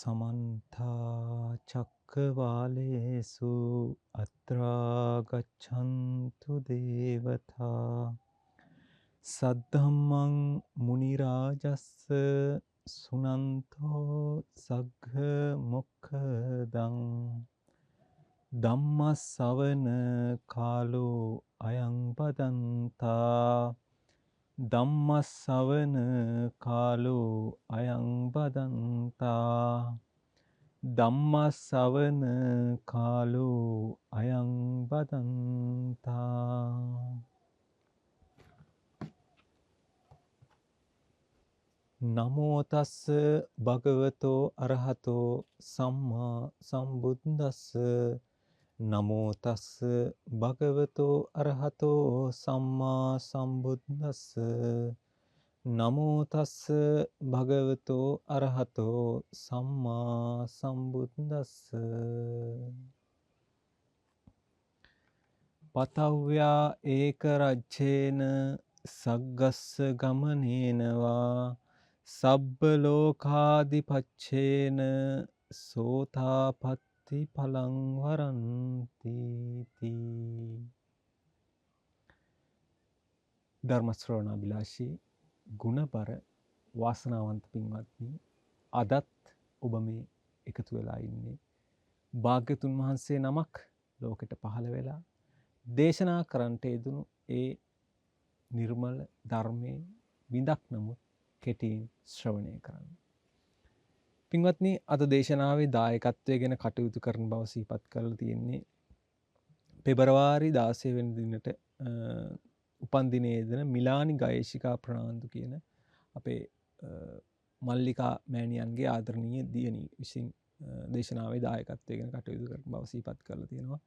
සමන්ත චක්කවාලේසු අත්‍රා ගච්ඡන්තු දේවතා සද්ධම්මං මුනි රාජස්ස සුනන්තෝ සග්ග මොක්ඛදං ධම්මස්සවන කාලෝ අයං බදන්තා ධම්මස්සවන කාලෝ අයං බදන්තා ධම්මස්සවන කාලෝ අයං බදන්තා. නමෝ තස්ස භගවතෝ අරහතෝ සම්මා සම්බුද්දස්ස. නමෝ තස්ස භගවතෝ අරහතෝ සම්මා සම්බුද්දස්ස. නමෝ තස්ස භගවතෝ අරහතෝ සම්මා සම්බුද්දස්ස. පතව්‍යා ඒක රජ්ජේන සග්ගස්ස ගමනේනවා සබ්බ ලෝකාදිපච්ඡේන සෝතාපට්ටි ඵලං වරන්ති. ධර්ම ශ්‍රවණාභිලාෂී ගුණබර වාසනාවන්ත පින්වත්නි, අදත් ඔබ මේ එකතු වෙලා ඉන්නේ භාග්‍යතුන් වහන්සේ නමක් ලෝකෙට පහළ වෙලා දේශනා කරන්නට යෙදුණු ඒ නිර්මල ධර්මයේ විඳක් නමුත් කෙටියෙන් ශ්‍රවණය කරන්න. පින්වත්නි, අද දේශනාවේ දායකත්වය ගැන කටයුතු කරන බව සිහිපත් කරලා තියෙන්නේ පෙබරවාරි 16 වෙනි දිනට උපන් දිනයේ යෙදෙන මිලානි ගයේෂිකා ප්‍රනාන්දු කියන අපේ මල්ලිකා මෑණියන්ගේ ආදරණීය දියණිය විසින් දේශනාවේ දායකත්වය ගැන කටයුතු කරන බව සිහිපත් කරලා තියෙනවා.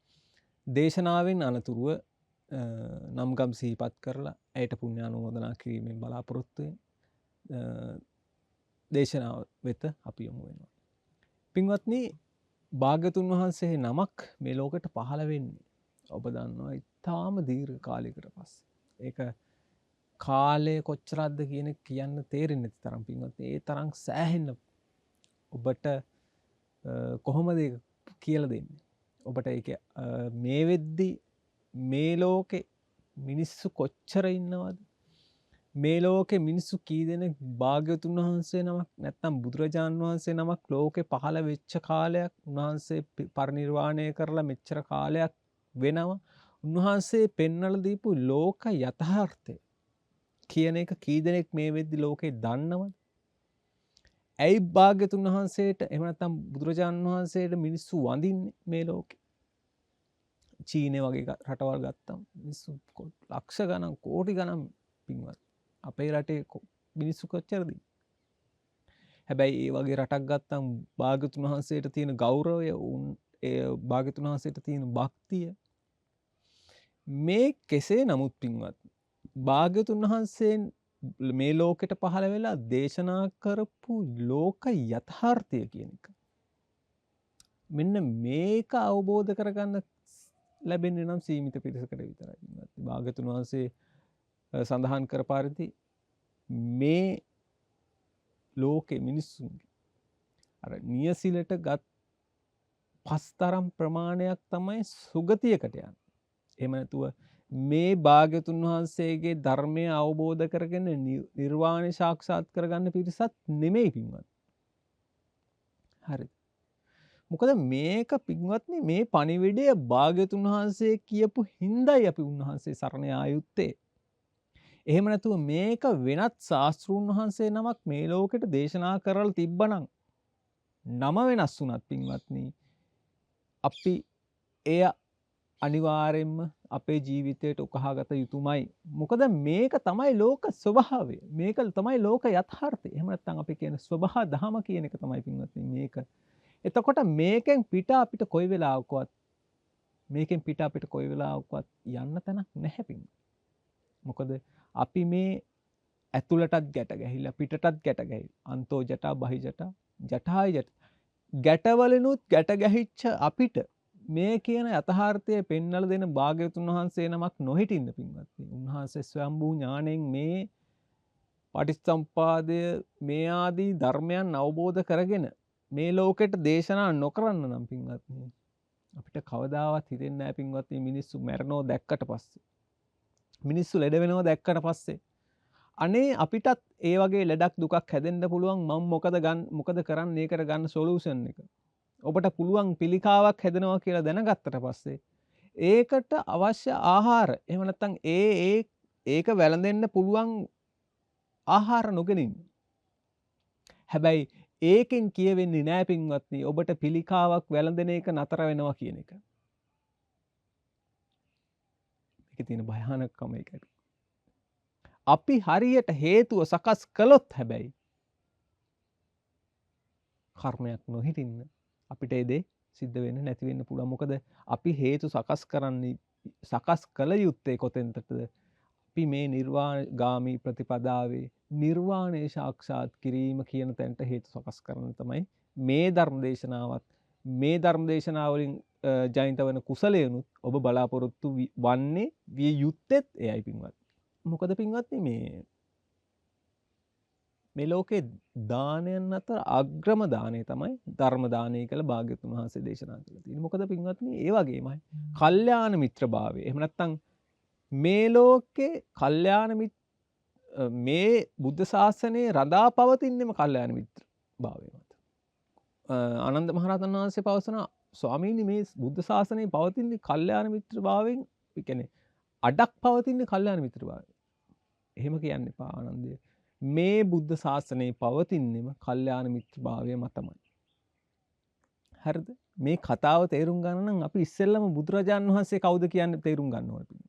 දේශනාවෙන් අනතුරුව නම්ගම් සිහිපත් කරලා ඇයට පුණ්‍ය අනුමෝදනා කිරීමෙන් බලාපොරොත්තු වෙන දේශනාව වෙත අපි යොමු වෙනවා. පින්වත්නි, භාග්‍යතුන් වහන්සේ නමක් මේ ලෝකෙට පහළ වෙන්නේ ඔබ දන්නවා ඉතාම දීර්ඝ කාලයකට පස්සේ. ඒක කාලය කොච්චරක්ද කියන කියන්න තේරෙන්නේ නැති තරම් පින්වත්නි, ඒ තරම් සෑහෙන්න ඔබට කොහොමද ඒක කියලා දෙන්නේ? ඔබට ඒක මේ වෙද්දි මේ ලෝකේ මිනිස්සු කොච්චර ඉන්නවද? මේ ලෝකේ මිනිස්සු කී දෙනෙක් භාග්‍යවතුන් වහන්සේ නමක් නැත්නම් බුදුරජාන් වහන්සේ නමක් ලෝකේ පහළ වෙච්ච කාලයක්, උන්වහන්සේ පරිනිර්වාණය කරලා මෙච්චර කාලයක් වෙනවා. උන්වහන්සේ පෙන්වලා දීපු ලෝක යථාර්ථය කියන එක කී දෙනෙක් මේ වෙද්දි ලෝකේ දන්නවද? ඇයි භාග්‍යවතුන් වහන්සේට එහෙම නැත්නම් බුදුරජාන් වහන්සේට මිනිස්සු වඳින්නේ මේ ලෝකේ? චීනය වගේ රටවල් ගත්තම මිනිස්සු ලක්ෂ ගණන් කෝටි ගණන් පින්වත්. අපේ රටේ මිනිස්සු කොච්චරද? හැබැයි ඒ වගේ රටක් ගත්තම භාග්‍යවතුන් වහන්සේට තියෙන ගෞරවය, ඒ භාග්‍යවතුන් වහන්සේට තියෙන භක්තිය මේ කෙසේ නමුත් පින්වත් භාග්‍යවතුන් වහන්සේ මේ ලෝකෙට පහළ වෙලා දේශනා කරපු ලෝක යථාර්ථය කියන එක මෙන්න මේක අවබෝධ කරගන්න ලැබෙන්නේ නම් සීමිත පිරිසකට විතරයි පින්වත්. භාග්‍යවතුන් වහන්සේ සඳහන් කර පරිදි මේ ලෝකේ මිනිස්සුන්ගේ අර නියසිලට ගත් පස්තරම් ප්‍රමාණයක් තමයි සුගතියකට යන්නේ. එහෙම නැතුව මේ භාග්‍යතුන් වහන්සේගේ ධර්මය අවබෝධ කරගෙන නිර්වාණය සාක්ෂාත් කරගන්න පිරිසත් නෙමෙයි පින්වත්. හරි. මොකද මේක පින්වත්නි මේ පණිවිඩය භාග්‍යතුන් වහන්සේ කියපු හින්දායි අපි උන්වහන්සේ සරණ යා යුත්තේ. එහෙම නැතුව මේක වෙනත් ශාස්ත්‍රූන් වහන්සේ නමක් මේ ලෝකෙට දේශනා කරලා තිබ්බනම් නම වෙනස් වුණත් පින්වත්නි අපි එය අනිවාර්යෙන්ම අපේ ජීවිතයට උකහාගත යුතුමයි. මොකද මේක තමයි ලෝක ස්වභාවය. මේක තමයි ලෝක යථාර්ථය. එහෙම නැත්නම් අපි කියන ස්වභාව දහම කියන එක තමයි පින්වත්නි මේක. එතකොට මේකෙන් පිට අපිට කොයි වෙලාවකවත් මේකෙන් පිට අපිට කොයි වෙලාවකවත් යන්න තැනක් නැහැ පින්වත්නි. මොකද අපි මේ ඇතුළටත් ගැට ගැහිලා පිටටත් ගැට ගැහිලා අන්තෝ ජටා බහි ජටා ජටායි ජට ගැටවලිනුත් ගැට ගැහිච්ච අපිට මේ කියන යථාර්ථය පෙන්වලා දෙන භාග්‍යවතුන් වහන්සේ නමක් නොහිටින්න පින්වත්නි. උන්වහන්සේ ස්වයංභූ ඥාණයෙන් මේ පටිච්චසමුප්පාදය මේ ආදී ධර්මයන් අවබෝධ කරගෙන මේ ලෝකෙට දේශනා නොකරන්න නම් පින්වත්නි අපිට කවදාවත් හිතෙන්නේ නැහැ පින්වත්නි මිනිස්සු මැරෙනව දැක්කට පස්සේ, මිනිස්සු ලෙඩ වෙනව දැක්කට පස්සේ අනේ අපිටත් ඒ වගේ ලෙඩක් දුකක් හැදෙන්න පුළුවන්, මම මොකද කරන්නේ ඒකට ගන්න සොලියුෂන් එක. ඔබට පුළුවන් පිළිකාවක් හැදෙනවා කියලා දැනගත්තට පස්සේ ඒකට අවශ්‍ය ආහාර, එහෙම නැත්නම් ඒක වැළඳෙන්න පුළුවන් ආහාර නොගෙන ඉන්න. හැබැයි ඒකෙන් කියවෙන්නේ නෑ පින්වත්නි ඔබට පිළිකාවක් වැළඳෙන එක නතර වෙනවා කියන එක. මේකේ තියෙන භයානකම ඒකයි. අපි හරියට හේතුව සකස් කළොත් හැබැයි කර්මයක් නොහිටින්න අපිට ඒ දේ සිද්ධ වෙන්න නැති වෙන්න පුළුවන්. මොකද අපි හේතු සකස් කළ යුත්තේ කොතෙන්ටද? අපි මේ නිර්වාණගාමී ප්‍රතිපදාවේ නිර්වාණය සාක්ෂාත් කිරීම කියන තැනට හේතු සකස් කරන තමයි මේ ධර්ම දේශනාවත්, මේ ධර්ම දේශනාවලින් ජනිත වන කුසලයනුත් ඔබ බලාපොරොත්තු වන්නේ විය යුත්තේත් එයයි පින්වත්. මොකද පින්වත්නි මේ ලෝකේ දානයන් අතර අග්‍රම දානය තමයි ධර්ම දානය කියලා භාග්‍යවතුන් වහන්සේ දේශනා කළා තියෙන්නේ. මොකද පින්වත්නි ඒ වගේමයි කල්යාණ මිත්‍රභාවය. එහෙම නැත්නම් මේ ලෝකේ කල්යාණ මේ බුද්ධ ශාසනයේ රඳා පවතින්නෙම කල්යාණ මිත්‍ර භාවය මත. ආනන්ද මහරහතන් වහන්සේ පවසන ස්වාමීනි මේ බුද්ධ ශාසනයේ පවතින්නේ කල්යාණ මිත්‍ර භාවයෙන්, ඒ කියන්නේ අඩක් පවතින්නේ කල්යාණ මිත්‍ර භාවයෙන්. එහෙම කියන්න එපා ආනන්දය. මේ බුද්ධ ශාසනයේ පවතින්නෙම කල්යාණ මිත්‍ර භාවය මතමයි. හරිද? මේ කතාව තේරුම් ගන්න නම් අපි ඉස්සෙල්ලම බුදුරජාන් වහන්සේ කවුද කියන්නේ තේරුම් ගන්න ඕනේ.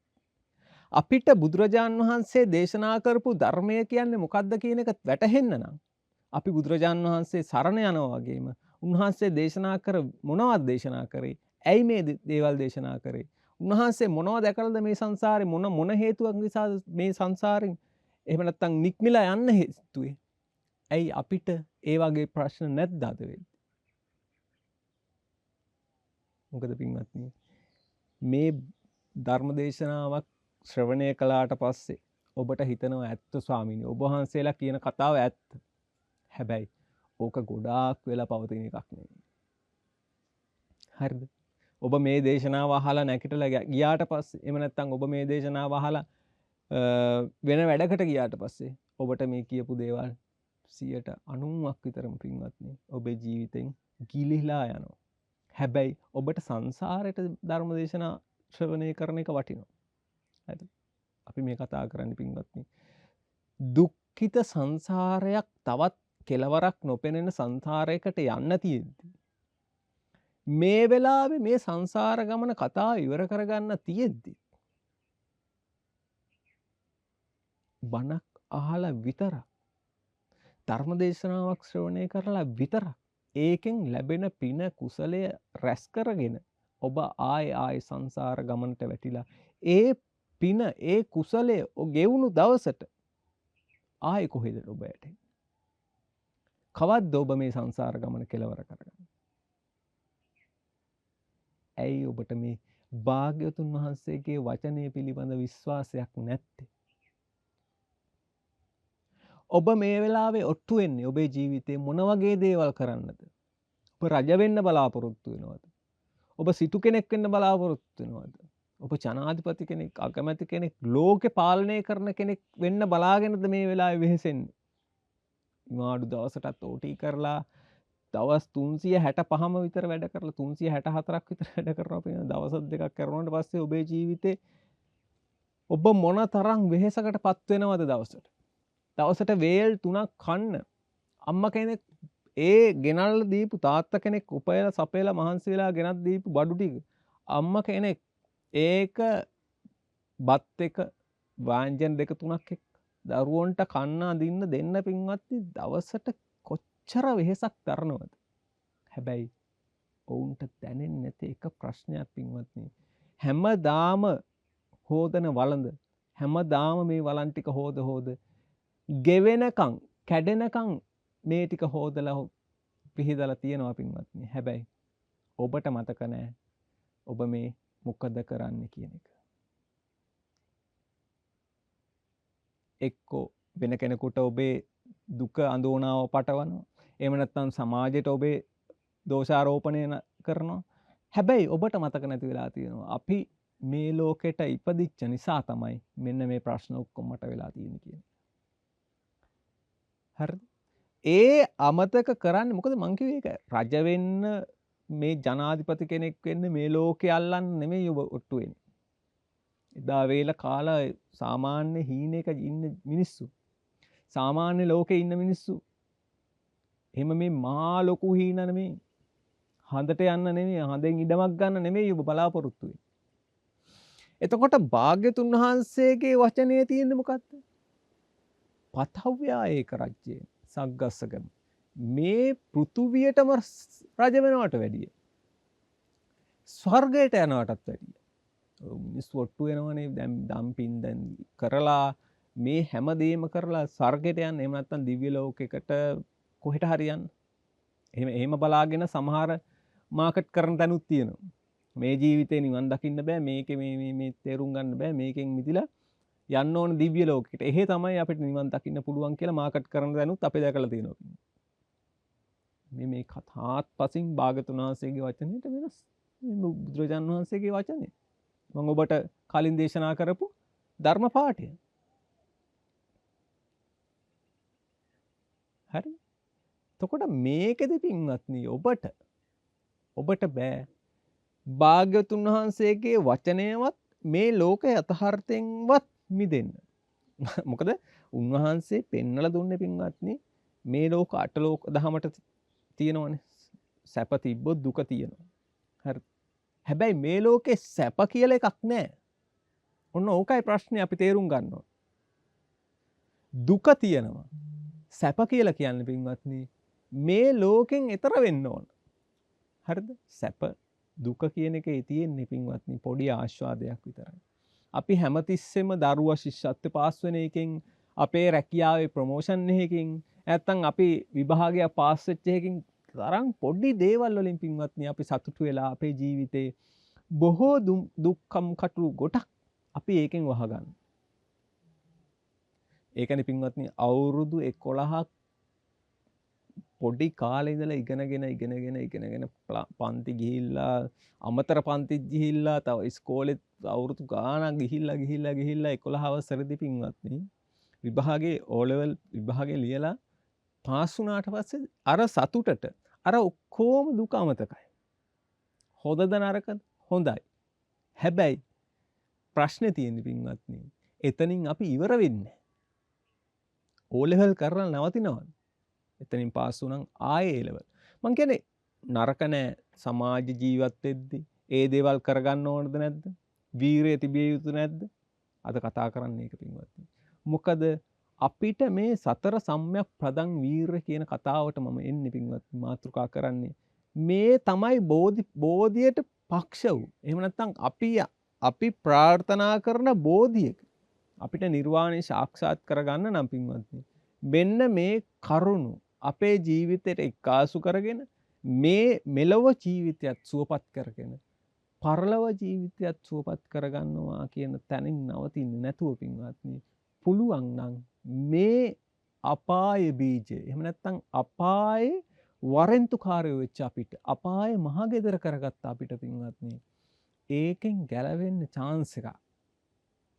අපිට බුදුරජාන් වහන්සේ දේශනා කරපු ධර්මය කියන්නේ මොකද්ද කියන එක වැටහෙන්න නම් අපි බුදුරජාන් වහන්සේ සරණ යනවා වගේම උන්වහන්සේ දේශනා කර මොනවද දේශනා කරේ, ඇයි මේ දේවල් දේශනා කරේ, උන්වහන්සේ මොනවද දැකලාද මේ සංසාරේ, මොන මොන හේතුවක් නිසාද මේ සංසාරෙන් එහෙම නැත්නම් නික්මිලා යන්න හේතුවේ, ඇයි අපිට ඒ වගේ ප්‍රශ්න නැද්ද අද වෙද්දි? මොකද පින්වත්නි මේ ධර්ම දේශනාවක් ශ්‍රවණය කළාට පස්සේ ඔබට හිතෙනවා ඇත්ත ස්වාමීනි ඔබ වහන්සේලා කියන කතාව ඇත්ත. හැබැයි ඕක ගොඩාක් වෙලා පවතින එකක් නෙමෙයි. හරිද? ඔබ මේ දේශනාව අහලා නැගිටලා ගියාට පස්සේ, එහෙම නැත්නම් ඔබ මේ දේශනාව අහලා වෙන වැඩකට ගියාට පස්සේ ඔබට මේ කියපු දේවල් 90%ක් විතරම පින්වත්නි ඔබේ ජීවිතෙන් ගිලිහිලා යනවා. හැබැයි ඔබට සංසාරයට ධර්ම දේශනා ශ්‍රවණය කරන එක වටිනවා. හරිද? අපි මේ කතා කරන්නේ පින්වත්නි දුක්ඛිත සංසාරයක් තවත් කෙලවරක් නොපෙනෙන සංසාරයකට යන්න තියෙද්දි මේ වෙලාවේ මේ සංසාර ගමන කතාව ඉවර කරගන්න තියෙද්දි බණක් අහලා විතරක්, ධර්ම දේශනාවක් ශ්‍රවණය කරලා විතරක් ඒකෙන් ලැබෙන පින කුසලය රැස් කරගෙන ඔබ ආය ආය සංසාර ගමනට වැටිලා ඒ පින ඒ කුසලය ගෙවුණු දවසට ආයෙ කොහෙද ඔබ වැටෙන්නේ? කවද්ද ඔබ මේ සංසාර ගමන කෙලවර කරගන්නේ? ඇයි ඔබට මේ භාග්‍යවතුන් වහන්සේගේ වචනය පිළිබඳ විශ්වාසයක් නැත්තේ? ඔබ මේ වෙලාවේ ඔට්ටු වෙන්නේ ඔබේ ජීවිතේ මොන වගේ දේවල් කරන්නද? ඔබ රජ වෙන්න බලාපොරොත්තු වෙනවද? ඔබ සිටු කෙනෙක් වෙන්න බලාපොරොත්තු වෙනවද? ඔබ ජනාධිපති කෙනෙක්, අගමැති කෙනෙක්, ලෝකෙ පාලනය කරන කෙනෙක් වෙන්න බලාගෙනද මේ වෙලාවේ වෙහෙසෙන්නේ? නිවාඩු දවසටත් ඕටී කරලා දවස් 365ම විතර වැඩ කරලා 364ක් විතර වැඩ කරනවා කියන දවස් දෙකක් කරනකොට පස්සේ ඔබේ ජීවිතේ ඔබ මොන තරම් වෙහෙසකට පත් වෙනවද දවසට? දවසට වේල් 3ක් කන්න අම්මා කෙනෙක් ඒ ගෙනල්ලා දීපු, තාත්තා කෙනෙක් උපයලා සපයලා මහන්සි වෙලා ගෙනත් දීපු බඩු ටික අම්මා කෙනෙක් ඒක බත් එක වාංජන දෙක තුනක් එක්ක දරුවන්ට කන්න අඳින්න දෙන්න පින්වත්නි දවසට කොච්චර වෙහෙසක් දරනවද? හැබැයි ඔවුන්ට දැනෙන්නේ නැති එක ප්‍රශ්නයක් පින්වත්නි, හැමදාම හොදන වළඳ, හැමදාම මේ වළං ටික හොද හොද ගෙවෙනකන් කැඩෙනකන් මේ ටික හොදලා පිහිදලා තියෙනවා පින්වත්නි. හැබැයි ඔබට මතක නෑ ඔබ මේ මොකද කරන්නේ කියන එක. එක්කෝ වෙන කෙනෙකුට ඔබේ දුක අඳෝනාව පටවනවා, එහෙම නැත්නම් සමාජයට ඔබේ දෝෂාරෝපණය කරනවා. හැබැයි ඔබට මතක නැති වෙලා තියෙනවා අපි මේ ලෝකෙට ඉපදිච්ච නිසා තමයි මෙන්න මේ ප්‍රශ්න ඔක්කොම මට වෙලා තියෙන්නේ කියන. හරිද? ඒ අමතක කරන්නේ මොකද මං කිව්වේ ඒක රජ වෙන්න මේ ජනාධිපති කෙනෙක් වෙන්න මේ ලෝකේ අල්ලන්න නෙමෙයි ඔබ ඔට්ටු වෙන්නේ. එදා වේල කාලා සාමාන්‍ය හීනයක ඉන්න මිනිස්සු, සාමාන්‍ය ලෝකේ ඉන්න මිනිස්සු එහෙම මේ මහා ලොකු හීන නෙමෙයි, හඳට යන්න නෙමෙයි, හඳෙන් ඉඩමක් ගන්න නෙමෙයි ඔබ බලාපොරොත්තු වෙන්නේ. එතකොට භාග්‍යතුන් වහන්සේගේ වචනේ තියෙන්නේ මොකද්ද? පතව්‍යා ඒක රජ්‍යය සග්ගස්සගම. මේ පෘථුවියටම රජ වෙනවට වැඩිය, ස්වර්ගයට යනවටත් වැඩිය. ඔව් මිනිස්සු ඔට්ටු වෙනවනේ දැන් දම්පින් දැන් කරලා මේ හැම දෙයක්ම කරලා ස්වර්ගයට යන්න, එහෙම නැත්නම් දිව්‍ය ලෝකයකට කොහෙට හරි යන්න. එහෙම බලාගෙන සමහර මාකට් කරන තැනුත් තියෙනවා. මේ ජීවිතේ නිවන් දකින්න බෑ, මේකේ මේ මේ මේ තේරුම් ගන්න බෑ, මේකෙන් මිදිලා යන්න ඕන දිව්‍ය ලෝකෙට. එහෙ තමයි අපිට නිවන් දකින්න පුළුවන් කියලා මාකට් කරන තැනුත් අපි දැකලා තියෙනවා. මේ මේ කතාත් පසින් භාගතුන් වහන්සේගේ වචනයට වෙනස්. මේ බුදුරජාණන් වහන්සේගේ වචනේ. මම ඔබට කලින් දේශනා කරපු ධර්ම පාඨය. හරි. එතකොට මේකෙදි පින්වත්නි ඔබට බෑ භාග්‍යවතුන් වහන්සේගේ වචනයවත් මේ ලෝක යථාර්ථයෙන්වත් මිදෙන්න. මොකද උන්වහන්සේ පෙන්නලා දුන්නේ පින්වත්නි මේ ලෝක අට ලෝක දහමට තියෙනවනේ. සැප තිබ්බොත් දුක තියෙනවා. හරි. හැබැයි මේ ලෝකේ සැප කියලා එකක් නෑ. ඔන්න ඕකයි ප්‍රශ්නේ අපි තේරුම් ගන්න ඕන. දුක තියෙනවා. සැප කියලා කියන්නේ පින්වත්නි මේ ලෝකෙන් එතර වෙන්න ඕන. හරිද? සැප දුක කියන එකේ තියෙන්නේ පින්වත්නි පොඩි ආස්වාදයක් විතරයි. අපි හැමතිස්සෙම දරුවා ශිෂ්‍යත්ව පාස් වෙන එකෙන්, අපේ රැකියාවේ ප්‍රොමෝෂන් එකකින්, නැත්තම් අපි විභාගයක් පාස් වෙච්ච එකකින් තරම් පොඩි දේවල් වලින් පින්වත්නි අපි සතුටු වෙලා අපේ ජීවිතේ බොහෝ දුක්ඛම් කටළු ගොඩක් අපි ඒකෙන් වහගන්න. ඒකනේ පින්වත්නි අවුරුදු 11ක් පොඩි කාලේ ඉඳලා ඉගෙනගෙන ඉගෙනගෙන ඉගෙනගෙන පන්ති ගිහිල්ලා අමතර පන්තිත් ගිහිල්ලා තව ඉස්කෝලෙත් අවුරුදු ගාණක් ගිහිල්ලා ගිහිල්ලා ගිහිල්ලා 11 වසරේදී පින්වත්නි විභාගේ O level විභාගේ ලියලා පාස් වුණාට පස්සේ අර සතුටට අර ඔක්කොම දුක අමතකයි. හොඳද නරකද? හොඳයි. හැබැයි ප්‍රශ්නේ තියෙන්නේ පින්වත්නි එතනින් අපි ඉවර වෙන්නේ නැහැ. O level කරලා නවතිනවද? එතනින් පාස් වුණනම් ආයේ A level. මං කියන්නේ නරක නෑ සමාජ ජීවත් වෙද්දි ඒ දේවල් කරගන්න ඕනද නැද්ද? වීරිය තිබිය යුතු නැද්ද? අද කතා කරන්නේ ඒක පින්වත්නි. මොකද අපිට මේ සතර සම්‍යක් ප්‍රදන් වීරිය කියන කතාවට මම එන්නේ පින්වත්නි මාතෘකා කරන්නේ. මේ තමයි බෝධියට පක්ෂ වූ. එහෙම නැත්නම් අපි ප්‍රාර්ථනා කරන බෝධියක අපිට නිර්වාණය සාක්ෂාත් කරගන්න නම් පින්වත්නි මෙන්න මේ කරුණු අපේ ජීවිතයට එක්කාසු කරගෙන මේ මෙලොව ජීවිතයත් සුවපත් කරගෙන පරලොව ජීවිතයත් සුවපත් කරගන්නවා කියන තැනින් නවතින්නේ නැතුව පින්වත්නි පුළුවන් නම් මේ අපාය බීජය එහෙම නැත්නම් අපායේ වරෙන්තුකාරයෝ වෙච්ච අපිට අපාය මහගෙදර කරගත්ත අපිට පින්වත්නි ඒකෙන් ගැලවෙන්න චාන්ස් එකක්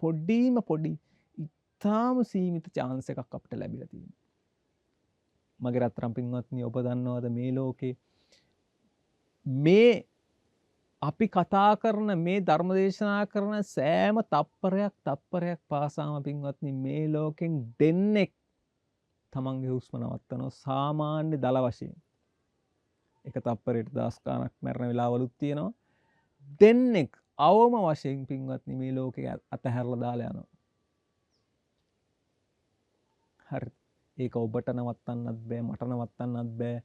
පොඩිම පොඩි ඉතාම සීමිත චාන්ස් එකක් අපිට ලැබිලා තියෙනවා. මගේ රත්තරන් පින්වත්නි ඔබ දන්නවද මේ ලෝකේ මේ අපි කතා කරන මේ ධර්ම දේශනා කරන සෑම තප්පරයක් තප්පරයක් පාසාම පින්වත්නි මේ ලෝකෙන් දෙන්නෙක් තමන්ගේ හුස්ම නවත්තනවා සාමාන්‍ය දල වශයෙන්. එක තප්පරයට දහස් ගාණක් මැරෙන වෙලාවලුත් තියෙනවා. දෙන්නෙක් අවම වශයෙන් පින්වත්නි මේ ලෝකේ අතහැරලා දාලා යනවා. හරි. ඒක ඔබට නවත්තන්නත් බෑ, මට නවත්තන්නත් බෑ.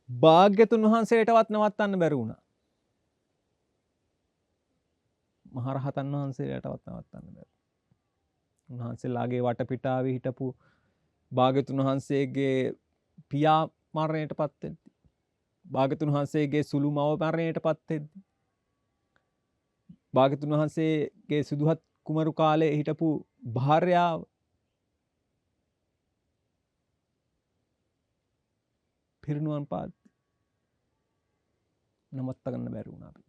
භාග්‍යතුන් වහන්සේටවත් නවත්තන්න බැරි වුණා. මහරහතන් වහන්සේලාටවත් නවත්තන්න බැරි. උන්වහන්සේලාගේ වටපිටාවේ හිටපු භාග්‍යතුන් වහන්සේගේ පියා මරණයට පත් වෙද්දී, භාග්‍යතුන් වහන්සේගේ සුළු මව මරණයට පත් වෙද්දී, භාග්‍යතුන් වහන්සේගේ සුදුහත් කුමරු කාලේ හිටපු භාර්යාව පිරිනුවන් පාද්දි නවත්ත ගන්න බැරි වුණා අපි.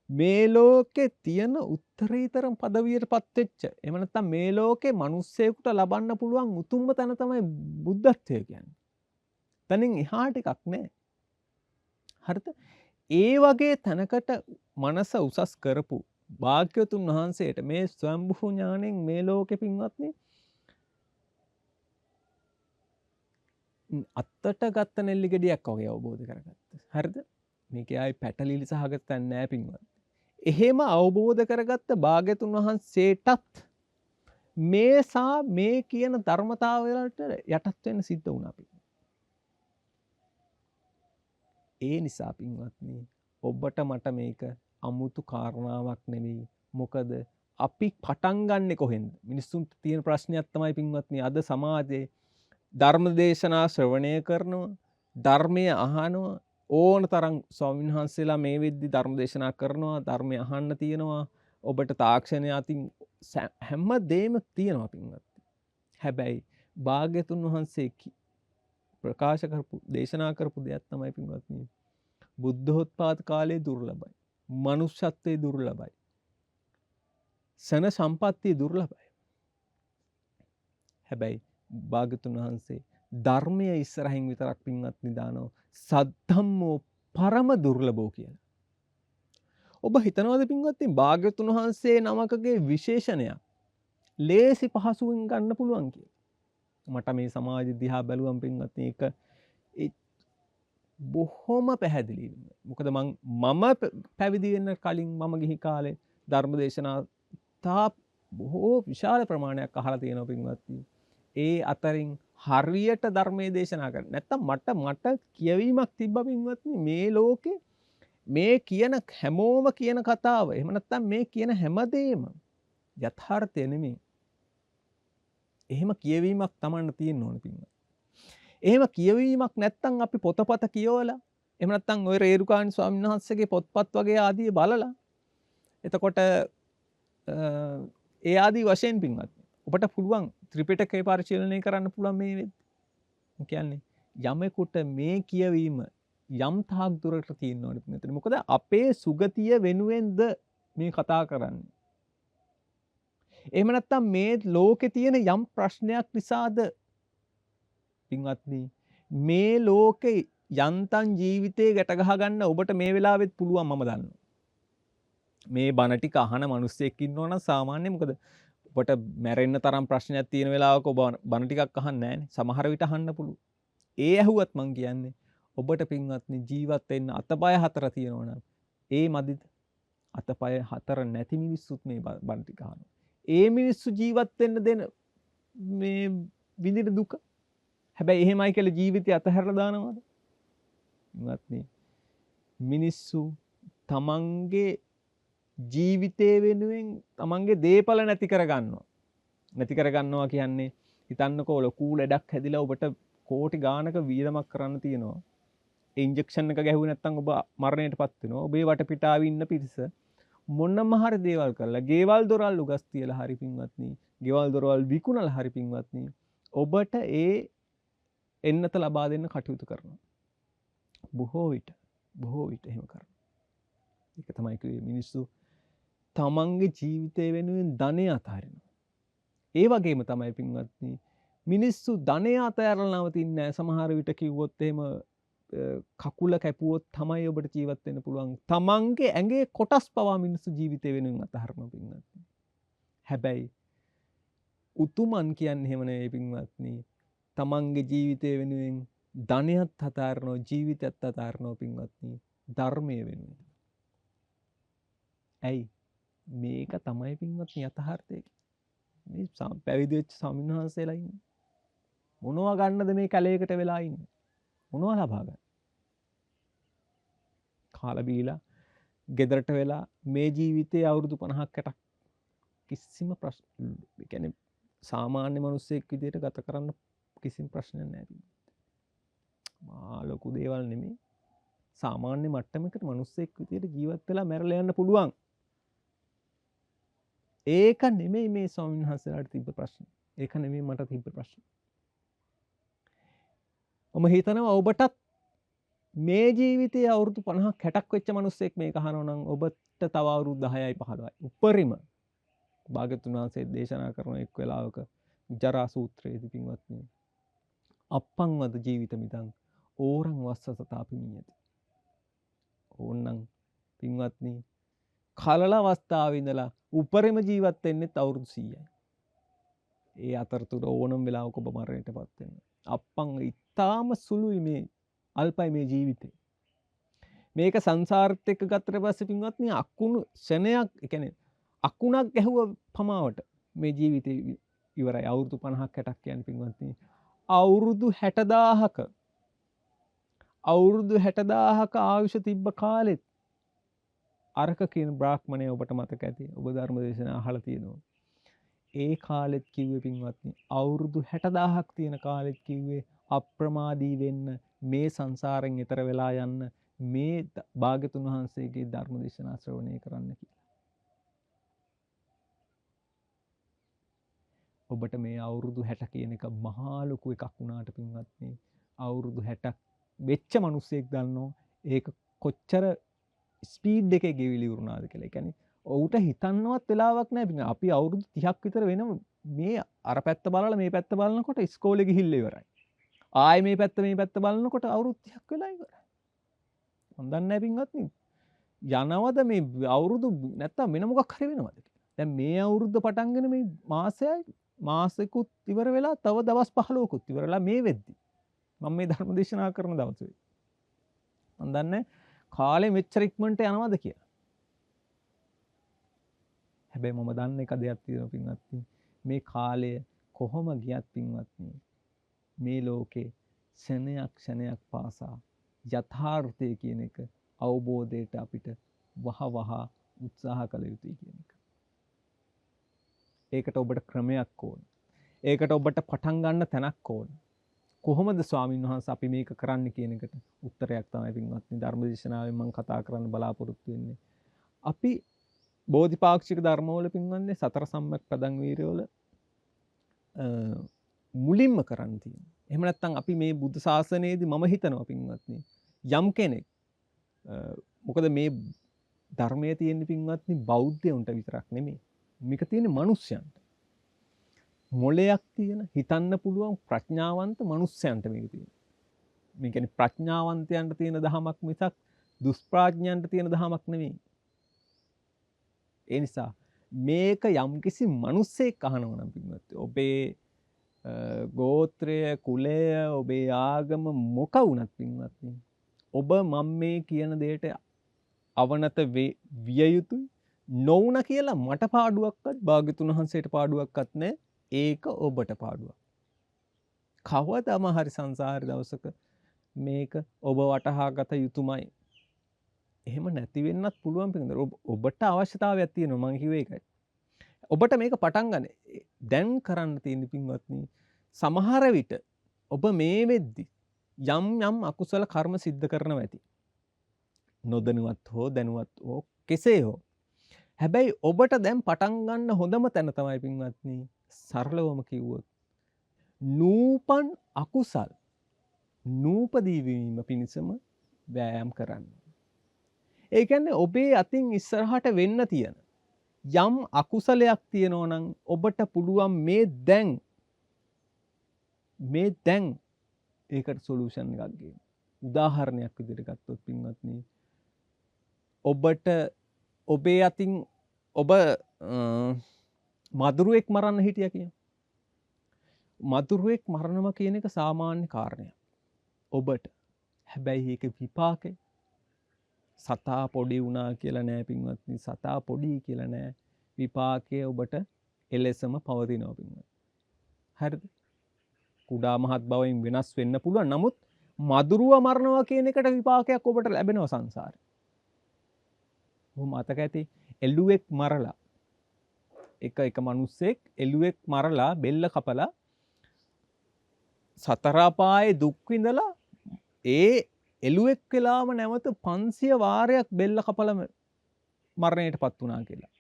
මේ ලෝකේ තියෙන උත්තරීතරම පදවියට පත් වෙච්ච, එහෙම නැත්නම් මේ ලෝකේ මිනිස්සෙකුට ලබන්න පුළුවන් උතුම්ම තැන තමයි බුද්ධත්වය කියන්නේ. තනින් එහාට එකක් නෑ. හරිද? ඒ වගේ තැනකට මනස උසස් කරපු භාග්‍යවතුන් වහන්සේට මේ ස්වයංභූ ඥාණයෙන් මේ ලෝකෙ පින්වත්නි අත්තට ගත්ත නෙල්ලි ගෙඩියක් වගේ අවබෝධ කරගත්තා. හරිද? මේකේ ආයි පැටලිලි සහගත තැන් නෑ පින්වත්නි. එහෙම අවබෝධ කරගත්ත භාග්‍යවතුන් වහන්සේටත් මේ සා මේ කියන ධර්මතාවය වලට යටත් වෙන්න සිද්ධ වුණා පින්වත්නි. ඒ නිසා පින්වත්නි ඔබට මට මේක අමුතු කාරණාවක් නෙමෙයි. මොකද අපි පටන් ගන්නෙ කොහෙන්ද? මිනිස්සුන්ට තියෙන ප්‍රශ්නයක් තමයි පින්වත්නි අද සමාජයේ ධර්ම දේශනා ශ්‍රවණය කරනවා, ධර්මය අහනවා, ඕන තරම් ස්වාමීන් වහන්සේලා මේ වෙද්දි ධර්ම දේශනා කරනවා, ධර්මය අහන්න තියෙනවා, ඔබට තාක්ෂණය අතින් හැම දෙයක්ම තියෙනවා පින්වත්නි. හැබැයි භාග්‍යතුන් වහන්සේ ප්‍රකාශ කරපු දේශනා කරපු දෙයක් තමයි පින්වත්නි බුද්ධෝත්පාද කාලයේ දුර්ලභයි, මනුෂ්‍යත්වයේ දුර්ලභයි, සන සම්පත්තිය දුර්ලභයි. හැබැයි භාග්‍යතුන් වහන්සේ ධර්මය ඉස්සරහින් විතරක් පින්වත්නි දානෝ සද්ධම්මෝ පරම දුර්ලභෝ කියලා. ඔබ හිතනවද පින්වත්නි භාග්‍යතුන් වහන්සේ නමකගේ විශේෂණයක් ලේසි පහසුවෙන් ගන්න පුළුවන් කියලා? මට මේ සමාජ දිහා බැලුවම් පින්වත්නි ඒක බොහොම පැහැදිලි. මොකද මම පැවිදි වෙන්න කලින් මම ගිහි කාලේ ධර්ම දේශනා තා බොහෝ විශාල ප්‍රමාණයක් අහලා තියෙනවා පින්වත්නි. ඒ අතරින් හරියට ධර්මයේ දේශනා කරන්න නැත්තම් මට කියවීමක් තිබ්බා පින්වත්නි මේ ලෝකේ මේ කියන හැමෝම කියන කතාව එහෙම නැත්තම් මේ කියන හැමදේම යථාර්ථය නෙමෙයි. එහෙම කියවීමක් Tamanට තියෙන්න ඕන පින්වත්නි. එහෙම කියවීමක් නැත්තම් අපි පොතපත කියවලා එහෙම නැත්තම් ඔය රේරුකාණි ස්වාමීන් වහන්සේගේ පොත්පත් වගේ ආදී බලලා එතකොට ඒ ආදී වශයෙන් පින්වත්නි ඔබට පුළුවන් ත්‍රිපිටකය පරිශීලනය කරන්න පුළුවන් මේ වෙද්දි. ඒ කියන්නේ යමෙකුට මේ කියවීම යම් තාක් දුරට තියෙන්න ඕනේ පින්වත්නි. මොකද අපේ සුගතිය වෙනුවෙන්ද මේ කතා කරන්නේ. එහෙම නැත්තම් මේ ලෝකේ තියෙන යම් ප්‍රශ්නයක් නිසාද පින්වත්නි මේ ලෝකේ යන්තම් ජීවිතේ ගැට ගහ ගන්න ඔබට මේ වෙලාවෙත් පුළුවන් මම දන්නවා. මේ බණ ටික අහන මිනිස්සෙක් ඉන්නවා නම් සාමාන්‍ය මොකද ඔබට මැරෙන්න තරම් ප්‍රශ්නයක් තියෙන වෙලාවක ඔබ බණ ටිකක් අහන්නේ නෑනේ. සමහර විට අහන්න පුළුවන්. ඒ ඇහුවත් මං කියන්නේ ඔබට පින්වත්නි ජීවත් වෙන්න අතපය හතර තියෙනවා නම් ඒ මදිද? අතපය හතර නැති මිනිස්සුත් මේ බණ ටික අහනවා. ඒ මිනිස්සු ජීවත් වෙන්න දෙන මේ විඳින දුක. හැබැයි එහෙමයි කියලා ජීවිතය අතහැරලා දානවද? පින්වත්නි මිනිස්සු තමන්ගේ ජීවිතය වෙනුවෙන් තමන්ගේ දේපල නැති කරගන්නවා. නැති කරගන්නවා කියන්නේ හිතන්නකෝ ලොකු ලෙඩක් හැදිලා ඔබට කෝටි ගානක වියදමක් කරන්න තියෙනවා. ඒ ඉන්ජෙක්ෂන් එක ගැහුවේ නැත්නම් ඔබ මරණයට පත් වෙනවා. ඔබේ වටපිටාවේ ඉන්න පිරිස මොනම හරි දේවල් කරලා ගෙවල් දොරවල් උගස් තියලා හරි පින්වත්නි, ගෙවල් දොරවල් විකුණලා හරි පින්වත්නි ඔබට ඒ එන්නත ලබා දෙන්න කටයුතු කරනවා. බොහෝ විට එහෙම කරනවා. ඒක තමයි කිව්වේ මිනිස්සු තමන්ගේ ජීවිතය වෙනුවෙන් ධනය අතහරිනවා. ඒ වගේම තමයි පින්වත්නි මිනිස්සු ධනය අතහැරලා නවතින්නේ නැහැ. සමහර විට කිව්වොත් එහෙම කකුල කැපුවොත් තමයි ඔබට ජීවත් වෙන්න පුළුවන්. තමන්ගේ ඇඟේ කොටස් පවා මිනිස්සු ජීවිතය වෙනුවෙන් අතහරිනවා පින්වත්නි. හැබැයි උතුමන් කියන්නේ එහෙම නෙවෙයි පින්වත්නි. තමන්ගේ ජීවිතය වෙනුවෙන් ධනයත් අතහරිනවා, ජීවිතයත් අතහරිනවා පින්වත්නි, ධර්මය වෙනුවෙන්. ඇයි? මේක තමයි පින්වත්නි යථාර්ථය. මේ පැවිදි වෙච්ච ස්වාමීන් වහන්සේලා ඉන්නේ. මොනවා ගන්නද මේ කැලේකට වෙලා ඉන්නේ? මොනවා ලබා ගන්න? කාලා බීලා ගෙදරට වෙලා මේ ජීවිතේ අවුරුදු 50ක් 60ක් කිසිම ප්‍රශ්න, ඒ කියන්නේ සාමාන්‍ය මිනිස්සෙක් විදියට ගත කරන්න කිසිම ප්‍රශ්නයක් නෑ පින්වත්නි. මහා ලොකු දේවල් නෙමෙයි. සාමාන්‍ය මට්ටමකට මිනිස්සෙක් විදියට ජීවත් වෙලා මැරලා යන්න පුළුවන්. ඒක නෙමෙයි මේ ස්වාමීන් වහන්සේලාට තිබ්බ ප්‍රශ්න. ඒක නෙමෙයි මට තිබ්බ ප්‍රශ්න. මම හිතනවා ඔබටත් මේ ජීවිතයේ අවුරුදු 50ක් 60ක් වෙච්ච මිනිස්සෙක් මේක අහනවා නම් ඔබට තව අවුරුදු 10යි 15යි උපරිම. භාග්‍යවතුන් වහන්සේ දේශනා කරන එක් වෙලාවක ජරා සූත්‍රයේදී පින්වත්නි, අප්පං වද ජීවිතමිදං ඕරං වස්ස සතාපි මීයති. ඕන්නම් පින්වත්නි, කලල අවස්ථාවේ ඉඳලා උපරිම ජීවත් වෙන්නෙත් අවුරුදු 100යි. ඒ අතරතුර ඕනම වෙලාවක ඔබ මරණයටපත් වෙනවා. අප්පං ඉතාම සුළුයි මේ අල්පයි මේ ජීවිතේ. මේක සංසාරෙත් එක්ක ගත්තට පස්සේ පින්වත්නි, අකුණු ක්ෂණයක්, ඒ කියන්නේ අකුණක් ගැහුව පමාවට මේ ජීවිතේ ඉවරයි. අවුරුදු 50ක් 60ක් කියන්නේ පින්වත්නි, අවුරුදු 60000ක අවුරුදු 60000ක ආයුෂ තිබ්බ කාලෙත් අරක කියන බ්‍රාහ්මණය ඔබට මතක ඇති, ඔබ ධර්ම දේශනා අහලා තියෙනවා. ඒ කාලෙත් කිව්වේ පින්වත්නි, අවුරුදු 60000ක් තියෙන කාලෙත් කිව්වේ අප්‍රමාදී වෙන්න, මේ සංසාරෙන් එතර වෙලා යන්න, මේ භාග්‍යතුන් වහන්සේගේ ධර්ම දේශනා ශ්‍රවණය කරන්න කියලා. ඔබට මේ අවුරුදු 60 කියන එක මහා ලොකු එකක් වුණාට පින්වත්නි, අවුරුදු 60ක් වෙච්ච මිනිස්සෙක් දන්නෝ ඒක කොච්චර ස්පීඩ් එකේ ගෙවිලි වුණාද කියලා. ඒ කියන්නේ ඔහුට හිතන්නවත් වෙලාවක් නෑ පින්වත්නි. අපි අවුරුදු 30ක් විතර වෙනම මේ අර පැත්ත බලලා මේ පැත්ත බලනකොට ඉස්කෝලේ ගිහිල්ලා ඉවරයි. ආයේ මේ පැත්ත මේ පැත්ත බලනකොට අවුරුදු 30ක් වෙලා ඉවරයි. මං දන්නේ නෑ පින්වත්නි, යනවද මේ අවුරුදු නැත්තම් වෙන මොකක් හරි වෙනවද කියලා. දැන් මේ අවුරුද්ද පටන්ගෙන මේ මාසයයි මාසෙකුත් ඉවර වෙලා තව දවස් 15කුත් ඉවර වෙලා මේ වෙද්දි මම මේ ධර්ම දේශනා කරන දවසේ මං දන්නේ කාලේ මෙච්චර ඉක්මනට යනවද කියලා. හැබැයි මම දන්න එක දෙයක් තියෙනවා පින්වත්නි, මේ කාලය කොහොම ගියත් පින්වත්නි, මේ ලෝකේ ක්ෂණයක් ක්ෂණයක් පාසා යථාර්ථය කියන එක අවබෝධයට අපිට වහ වහ උත්සාහ කළ යුතුයි කියන එක. ඒකට ඔබට ක්‍රමයක් ඕන. ඒකට ඔබට පටන් ගන්න තැනක් ඕන. කොහොමද ස්වාමීන් වහන්සේ අපි මේක කරන්න කියන එකට උත්තරයක් තමයි පින්වත්නි ධර්ම දේශනාවෙන් මම කතා කරන්න බලාපොරොත්තු වෙන්නේ. අපි බෝධිපාක්ෂික ධර්මවල පින්වත්නි සතර සම්‍යක් ප්‍රදන් වීරවල මුලින්ම කරන්න තියෙන්නේ. එහෙම නැත්නම් අපි මේ බුද්ධ ශාසනයේදී මම හිතනවා පින්වත්නි යම් කෙනෙක් මොකද මේ ධර්මයේ තියෙන පින්වත්නි බෞද්ධයන්ට විතරක් නෙමෙයි. මේක තියෙන්නේ මනුෂ්‍යයන්ට. මොලයක් තියෙන හිතන්න පුළුවන් ප්‍රඥාවන්ත මනුෂ්‍යයන්ට මේක තියෙන්නේ. මේ කියන්නේ ප්‍රඥාවන්තයන්ට තියෙන දහමක් මිසක් දුෂ්ප්‍රඥයන්ට තියෙන දහමක් නෙමෙයි. ඒ නිසා මේක යම්කිසි මනුස්සයෙක් අහනවා නම් පින්වත්නි ඔබේ ගෝත්‍රය කුලය ඔබේ ආගම මොක වුණත් පින්වත්නි ඔබ මම මේ කියන දෙයට අවනත විය යුතුයි නොවුණ කියලා මට පාඩුවක්වත් භාග්‍යතුන් වහන්සේට පාඩුවක්වත් නෑ. ඒක ඔබට පාඩුවක්. කවදාම හරි සංසාරේ දවසක මේක ඔබ වටහා ගත යුතුමයි. එහෙම නැති වෙන්නත් පුළුවන් පින්වත්නි. ඔබට අවශ්‍යතාවයක් තියෙනවා මං කිව්වේ ඒකයි. ඔබට මේක පටන් ගන්න දැන් කරන්න තියෙන පින්වත්නි සමහර විට ඔබ මේ වෙද්දි යම් යම් අකුසල කර්ම සිද්ධ කරනවා ඇති. නොදැනුවත් හෝ දැනුවත් හෝ කෙසේ හෝ. හැබැයි ඔබට දැන් පටන් ගන්න හොඳම තැන තමයි පින්වත්නි සරලවම කිව්වොත් නූපන් අකුසල් නූපදී වීම පිණිසම වෑයම් කරන්න. ඒ කියන්නේ ඔබේ අතින් ඉස්සරහට වෙන්න තියෙන යම් අකුසලයක් තියෙනවා නම් ඔබට පුළුවන් මේ දැන් ඒකට සොලියුෂන් එකක් ගේන්න. උදාහරණයක් විදිහට ගත්තොත් පින්වත්නි ඔබට ඔබේ අතින් ඔබ මදුරුවෙක් මරන්න හිටියා කියමු. මදුරුවෙක් මරනවා කියන එක සාමාන්‍ය කාරණයක් ඔබට. හැබැයි ඒක විපාකේ. සතා පොඩි වුණා කියලා නෑ පින්වත්නි, සතා පොඩි කියලා නෑ. විපාකය ඔබට එලෙසම පවතිනවා පින්වත්නි. හරිද? කුඩා මහත් බවින් වෙනස් වෙන්න පුළුවන්. නමුත් මදුරුව මරනවා කියන එකට විපාකයක් ඔබට ලැබෙනවා සංසාරේ. ඔබ මතක ඇති එළුවෙක් මරලා එක මිනිස්සෙක් එළුවෙක් මරලා බෙල්ල කපලා සතර අපායේ දුක් විඳලා ඒ එළුවෙක් වෙලාම නැවත 500 වාරයක් බෙල්ල කපලම මරණයට පත් වුණා කියලා.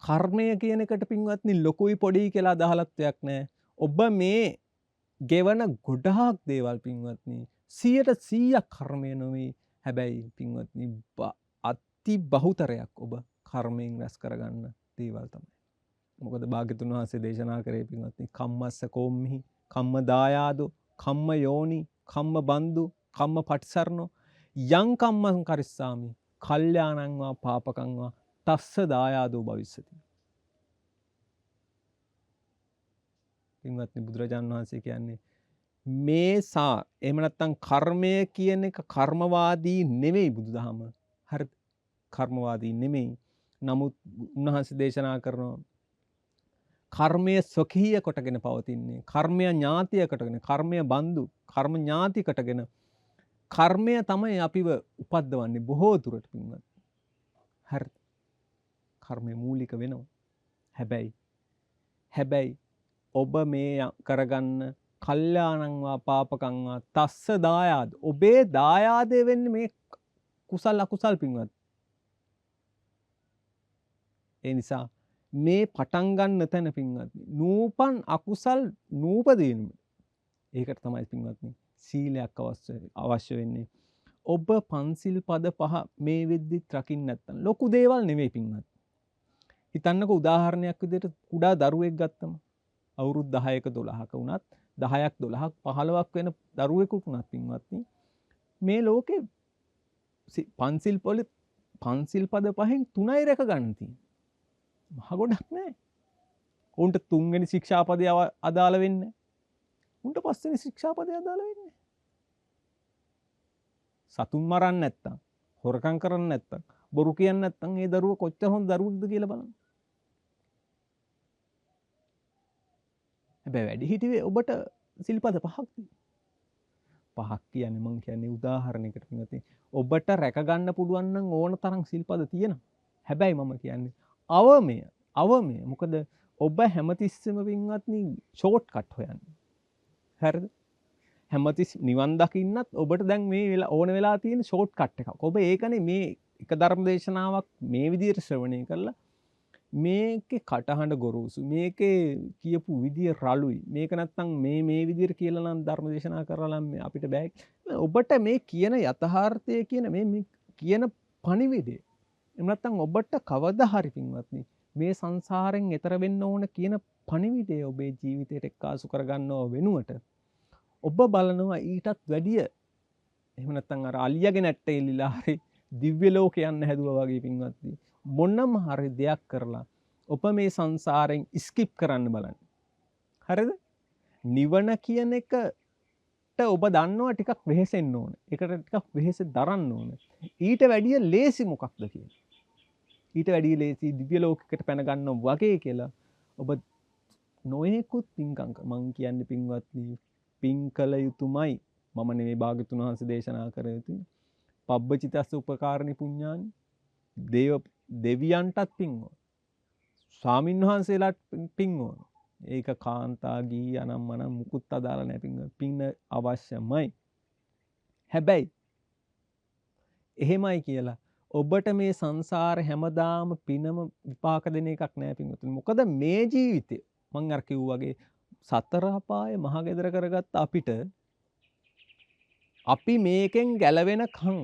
කර්මය කියන එකට පින්වත්නි ලොකුයි පොඩියි කියලා අදහලත්වයක් නෑ. ඔබ මේ ගෙවන ගොඩාක් දේවල් පින්වත්නි 100%ක් කර්මය නෙවෙයි. හැබැයි පින්වත්නි, අති බහුතරයක් ඔබ කර්මයෙන් රැස් කරගන්න දේවල් තමයි. මොකද භාග්‍යතුන් වහන්සේ දේශනා කරේ පින්වත්නි, කම්මස්ස කෝම්මිහි, කම්ම දායාදෝ, කම්ම යෝනි, කම්ම බන්දු, කම්ම පටිසරණෝ, යං කම්මං කරිස්සාමි කල්යාණං වා පාපකං වා තස්ස දායාදෝ භවිස්සති. පින්වත්නි, බුදුරජාණන් වහන්සේ කියන්නේ මේ සා එහෙම නැත්නම් කර්මය කියන එක කර්මවාදී නෙමෙයි බුදුදහම. හරි, කර්මවාදී නෙමෙයි. නමුත් උන්වහන්සේ දේශනා කරනවා කර්මය ස්වකීය කොටගෙන පවතින්නේ, කර්මය ඥාතිය කොටගෙන, කර්මය බන්දු, කර්ම ඥාති කොටගෙන කර්මය තමයි අපිව උපද්දවන්නේ බොහෝ දුරට පින්වත්. හරි, කර්මය මූලික වෙනවා. හැබැයි ඔබ මේ කරගන්න කල්යාණං වා පාපකං වා තස්ස දායාද, ඔබේ දායාදය වෙන්නේ මේ කුසල් අකුසල් පින්වත්. ඒ නිසා මේ පටන් ගන්න තැන පින්වත්නි, නූපන් අකුසල් නූපදීම. ඒකට තමයි පින්වත්නි සීලයක් අවශ්‍ය වෙන්නේ. ඔබ පන්සිල් පද පහ මේ වෙද්දිත් රකින්න නැත්තම් ලොකු දේවල් නෙමෙයි පින්වත්. හිතන්නකෝ උදාහරණයක් විදිහට කුඩා දරුවෙක් ගත්තම අවුරුදු 10ක 12ක වුණත් 10ක් 12ක් 15ක් වෙන දරුවෙකුට වුණත් පින්වත්නි, මේ ලෝකේ පන්සිල් පද පහෙන් 3යි රැක ගන්න තියෙන්නේ. මහ ගොඩක් නෑ. උන්ට තුන්වෙනි ශික්ෂාපදය අදාළ වෙන්නේ නෑ. උන්ට පස්වෙනි ශික්ෂාපදය අදාළ වෙන්නේ නෑ. සතුන් මරන්න නැත්තම්, හොරකම් කරන්න නැත්තම්, බොරු කියන්න නැත්තම් ඒ දරුවා කොච්චර හොඳ දරුවෙක්ද කියලා බලන්න. හැබැයි වැඩිහිටියේ ඔබට සිල්පද පහක් තියෙනවා. පහක් කියන්නේ මං කියන්නේ උදාහරණයකට පින්වත්නි, ඔබට රැක ගන්න පුළුවන් නම් ඕන තරම් සිල්පද තියෙනවා. හැබැයි මම කියන්නේ අවමය. මොකද ඔබ හැමතිස්සෙම පින්වත්නි ෂෝට් කට් හොයන්නේ. හරිද? හැමතිස් නිවන් දකින්නත් ඔබට දැන් මේ වෙලා ඕන වෙලා තියෙන ෂෝට් කට් එකක්. ඔබ ඒකනේ මේ එක ධර්ම දේශනාවක් මේ විදිහට ශ්‍රවණය කරලා මේකේ කටහඬ ගොරෝසු, මේකේ කියපු විදිය රළුයි, මේක නැත්තම් මේ විදිහට කියලා නම් ධර්ම දේශනා කරලා නම් අපිට බෑ. ඔබට මේ කියන යථාර්ථය කියන මේ කියන පණිවිඩය, එහෙම නැත්තම් ඔබට කවදා හරි පින්වත්නි මේ සංසාරෙන් එතර වෙන්න ඕන කියන පණිවිඩය ඔබේ ජීවිතයට එක්කාසු කරගන්නව වෙනුවට ඔබ බලනවා ඊටත් වැඩිය, එහෙම නැත්තම් අර අලියගේ නැට්ට එල්ලිලා හරි දිව්‍ය ලෝකේ යන්න හැදුවා වගේ පින්වත්නි මොනම හරි දෙයක් කරලා ඔබ මේ සංසාරෙන් ස්කිප් කරන්න බලන්න. හරිද? නිවන කියන එකට ඔබ දන්නවා ටිකක් වෙහෙසෙන්න ඕන. ඒකට ටිකක් වෙහෙස දරන්න ඕන. ඊට වැඩිය ලේසි මොකක්ද කියලා. ඊට වැඩිය ලේසි දිව්‍ය ලෝකයකට පැන ගන්නවා වගේ කියලා ඔබ නොයෙකුත් පින්කම් මං කියන්නේ පින්වත්නි, පින් කළ යුතුමයි. මම නෙමෙයි භාග්‍යතුන් වහන්සේ දේශනා කර යුතුයි. පබ්බචිතස්ස උපකාරණි පුඤ්ඤානි, දෙවියන්ටත් පින් ඕන, ස්වාමින් වහන්සේලාට පින් ඕන. ඒක කාන්තා ගිහි අනම් මනම් මුකුත් අදාළ නෑ පින්, පින් අවශ්‍යමයි. හැබැයි එහෙමයි කියලා ඔබට මේ සංසාර හැමදාම පිනම විපාක දෙන එකක් නෑ පින්වතුනි. මොකද මේ ජීවිතේ මං අර කිව්වා වගේ සතර අපාය මහ ගෙදර කරගත්ත අපිට අපි මේකෙන් ගැලවෙනකන්,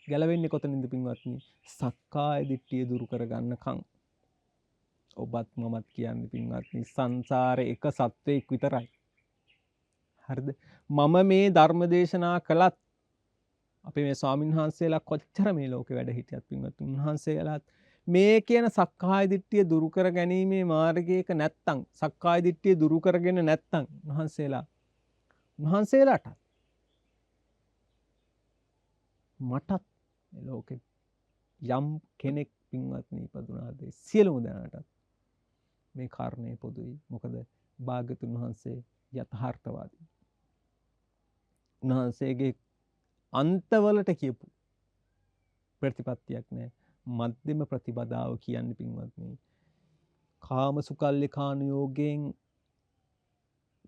ගැලවෙන්නේ කොතනින්ද පින්වත්නි? සක්කාය දිට්ඨිය දුරු කරගන්නකන්. ඔබත් මමත් කියන්නේ පින්වත්නි සංසාරේ එක සත්වයෙක් විතරයි. හරිද? මම මේ ධර්ම දේශනා කළත් අපි මේ ස්වාමින් වහන්සේලා කොච්චර මේ ලෝකේ වැඩ හිටියත් පින්වත්නි, උන්වහන්සේලාත් මේ කියන සක්කාය දිට්ඨිය දුරු කර ගැනීමේ මාර්ගයක නැත්තම්, සක්කාය දිට්ඨිය දුරු කරගෙන නැත්තම් උන්වහන්සේලාටත් මටත් මේ ලෝකේ යම් කෙනෙක් පින්වත්නි ඉපදුනාද සියලුම දෙනාටත් මේ කාරණේ පොදුයි. මොකද භාග්‍යතුන් වහන්සේ යථාර්ථවාදී. උන්වහන්සේගේ අන්තවලට කියපු ප්‍රතිපත්තියක් නෑ. මධ්‍යම ප්‍රතිපදාව කියන්නේ පින්වත්නි කාම සුකල්ලිකානුයෝගයෙන්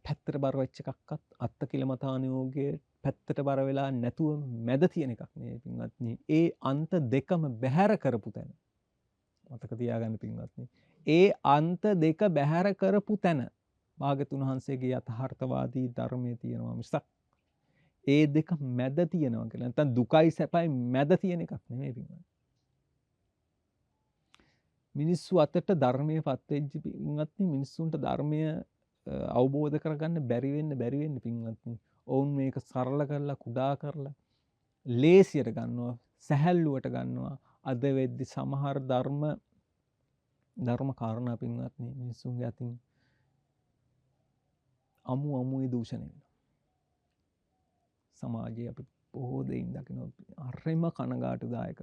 පැත්තට බර වෙච්ච එකක්වත් අත්තකිලමතානුයෝගයේ පැත්තට බර වෙලා නැතුව මැද තියෙන එකක් නේ පින්වත්නි. ඒ අන්ත දෙකම බැහැර කරපු තැන මතක තියාගන්න පින්වත්නි. ඒ අන්ත දෙක බැහැර කරපු තැන භාග්‍යතුන් වහන්සේගේ යථාර්ථවාදී ධර්මයේ තියෙනවා මිසක් ඒ දෙක මැද තියෙනවා කියලා. නැත්නම් දුකයි සැපයි මැද තියෙන එකක් නෙමෙයි පින්වත්. මිනිස්සු අතට ධර්මයේ පත් වෙච්ච පින්වත්නි, මිනිස්සුන්ට ධර්මය අවබෝධ කරගන්න බැරි වෙන්න පින්වත්නි, ඔවුන් මේක සරල කරලා කුඩා කරලා ලේසියට ගන්නවා, සැහැල්ලුවට ගන්නවා. අද වෙද්දි සමහර ධර්ම කාරණා පින්වත්නි මිනිස්සුන්ගේ අතින් අමු අමුවේ දූෂණය වෙනවා. සමාජයේ අපි බොහෝ දෙයින් දකිනවා හරිම කනගාටුදායක.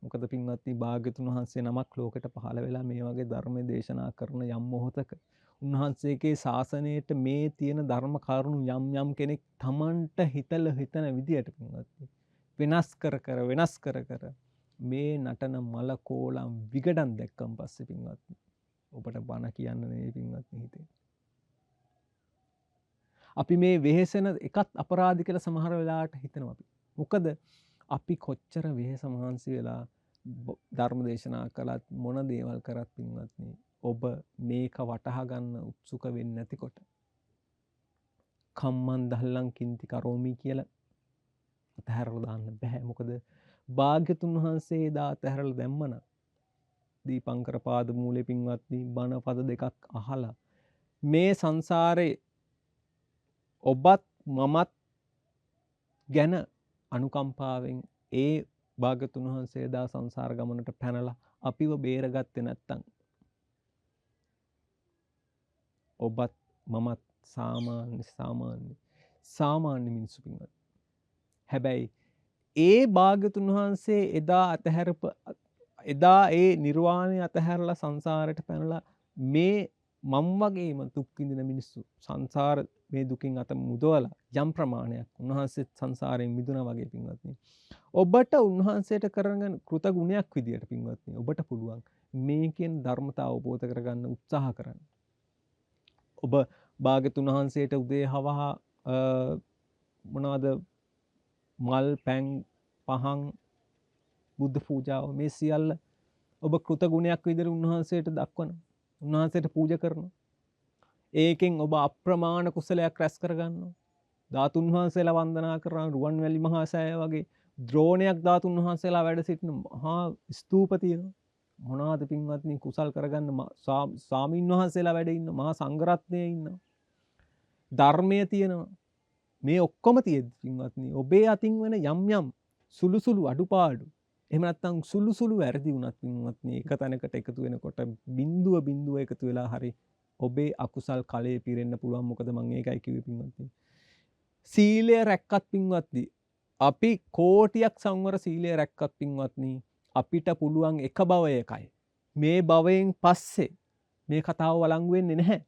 මොකද පින්වත්නි, භාග්‍යතුන් වහන්සේ නමක් ලෝකෙට පහළ වෙලා මේ වගේ ධර්ම දේශනා කරන යම් මොහොතක උන්වහන්සේගේ ශාසනයට මේ තියෙන ධර්ම කරුණු යම් යම් කෙනෙක් Tamanට හිතල හිතන විදියට පින්වත්නි වෙනස් කර කර වෙනස් කර කර මේ නටන මල කෝලම් විගඩම් දැක්කන් පස්සේ පින්වත්නි ඔබට බණ කියන්න නෙවෙයි පින්වත්නි හිතේ. අපි මේ වෙහෙසෙන එකත් අපරාධ කියලා සමහර වෙලාවට හිතනවා අපි. මොකද අපි කොච්චර වෙහෙස මහන්සි වෙලා ධර්ම දේශනා කළත් මොන දේවල් කරත් පින්වත්නි ඔබ මේක වටහා ගන්න උත්සුක වෙන්නේ නැතිකොට කම්මන් දහල්ලං කින්ති කරෝමි කියලා අතහැරලා දාන්න බැහැ. මොකද භාග්‍යතුන් වහන්සේ එදා අතහැරලා දැම්මනම් දීපංකර පාද මූලේ පින්වත්නි බණ පද දෙකක් අහලා මේ සංසාරේ ඔබත් මමත් ගැන අනුකම්පාවෙන් ඒ භාග්‍යතුන් වහන්සේ එදා සංසාර ගමනට පැනලා අපිව බේරගත්තේ නැත්තම් ඔබත් මමත් සාමාන්‍ය සාමාන්‍ය සාමාන්‍ය මිනිස්සු පින්වත්. හැබැයි ඒ භාග්‍යතුන් වහන්සේ එදා අතහැරපු එදා ඒ නිර්වාණය අතහැරලා සංසාරයට පැනලා මේ මම් වගේම දුක් විඳින මිනිස්සු සංසාර මේ දුකින් අත මුදවලා යම් ප්‍රමාණයක් උන්වහන්සේත් සංසාරයෙන් මිදුණා වගේ පින්වත්නි. ඔබට උන්වහන්සේට කරගෙන කෘතගුණයක් විදියට පින්වත්නි ඔබට පුළුවන් මේකෙන් ධර්මතාව අවබෝධ කරගන්න උත්සාහ කරන්න. ඔබ භාග්‍යතුන් වහන්සේට උදේ හවහ මොනවද මල් පැන් පහන් බුද්ධ පූජාව මේ සියල්ල ඔබ කෘතගුණයක් විදියට උන්වහන්සේට දක්වන, උන්වහන්සේට පූජා කරනවා. ඒකෙන් ඔබ අප්‍රමාණ කුසලයක් රැස් කරගන්නවා. ධාතුන් වහන්සේලා වන්දනා කරන රුවන්වැලි මහා සෑය වගේ ද්‍රෝණයක් ධාතුන් වහන්සේලා වැඩ සිටින මහා ස්තූප තියෙනවා. මොනවාද පින්වත්නි කුසල් කරගන්න ස්වාමීන් වහන්සේලා වැඩ ඉන්න මහා සංඝරත්නය ඉන්නවා. ධර්මය තියෙනවා. මේ ඔක්කොම තියෙද්දි පින්වත්නි ඔබේ අතින් වෙන යම් යම් සුළු සුළු අඩුපාඩු එහෙම නැත්නම් සුළු සුළු වැරදි වුණත් පින්වත්නි එක තැනකට එකතු වෙනකොට බිඳුව බිඳුව එකතු වෙලා හරි ඔබේ අකුසල් කලයේ පිරෙන්න පුළුවන්. මොකද මං ඒකයි කිව්වේ පින්වත්නි, සීලය රැක්කත් පින්වත්නි අපි කෝටියක් සංවර සීලය රැක්කත් පින්වත්නි අපිට පුළුවන් එක භවයකයි. මේ භවයෙන් පස්සේ මේ කතාව වළංගු වෙන්නේ නැහැ.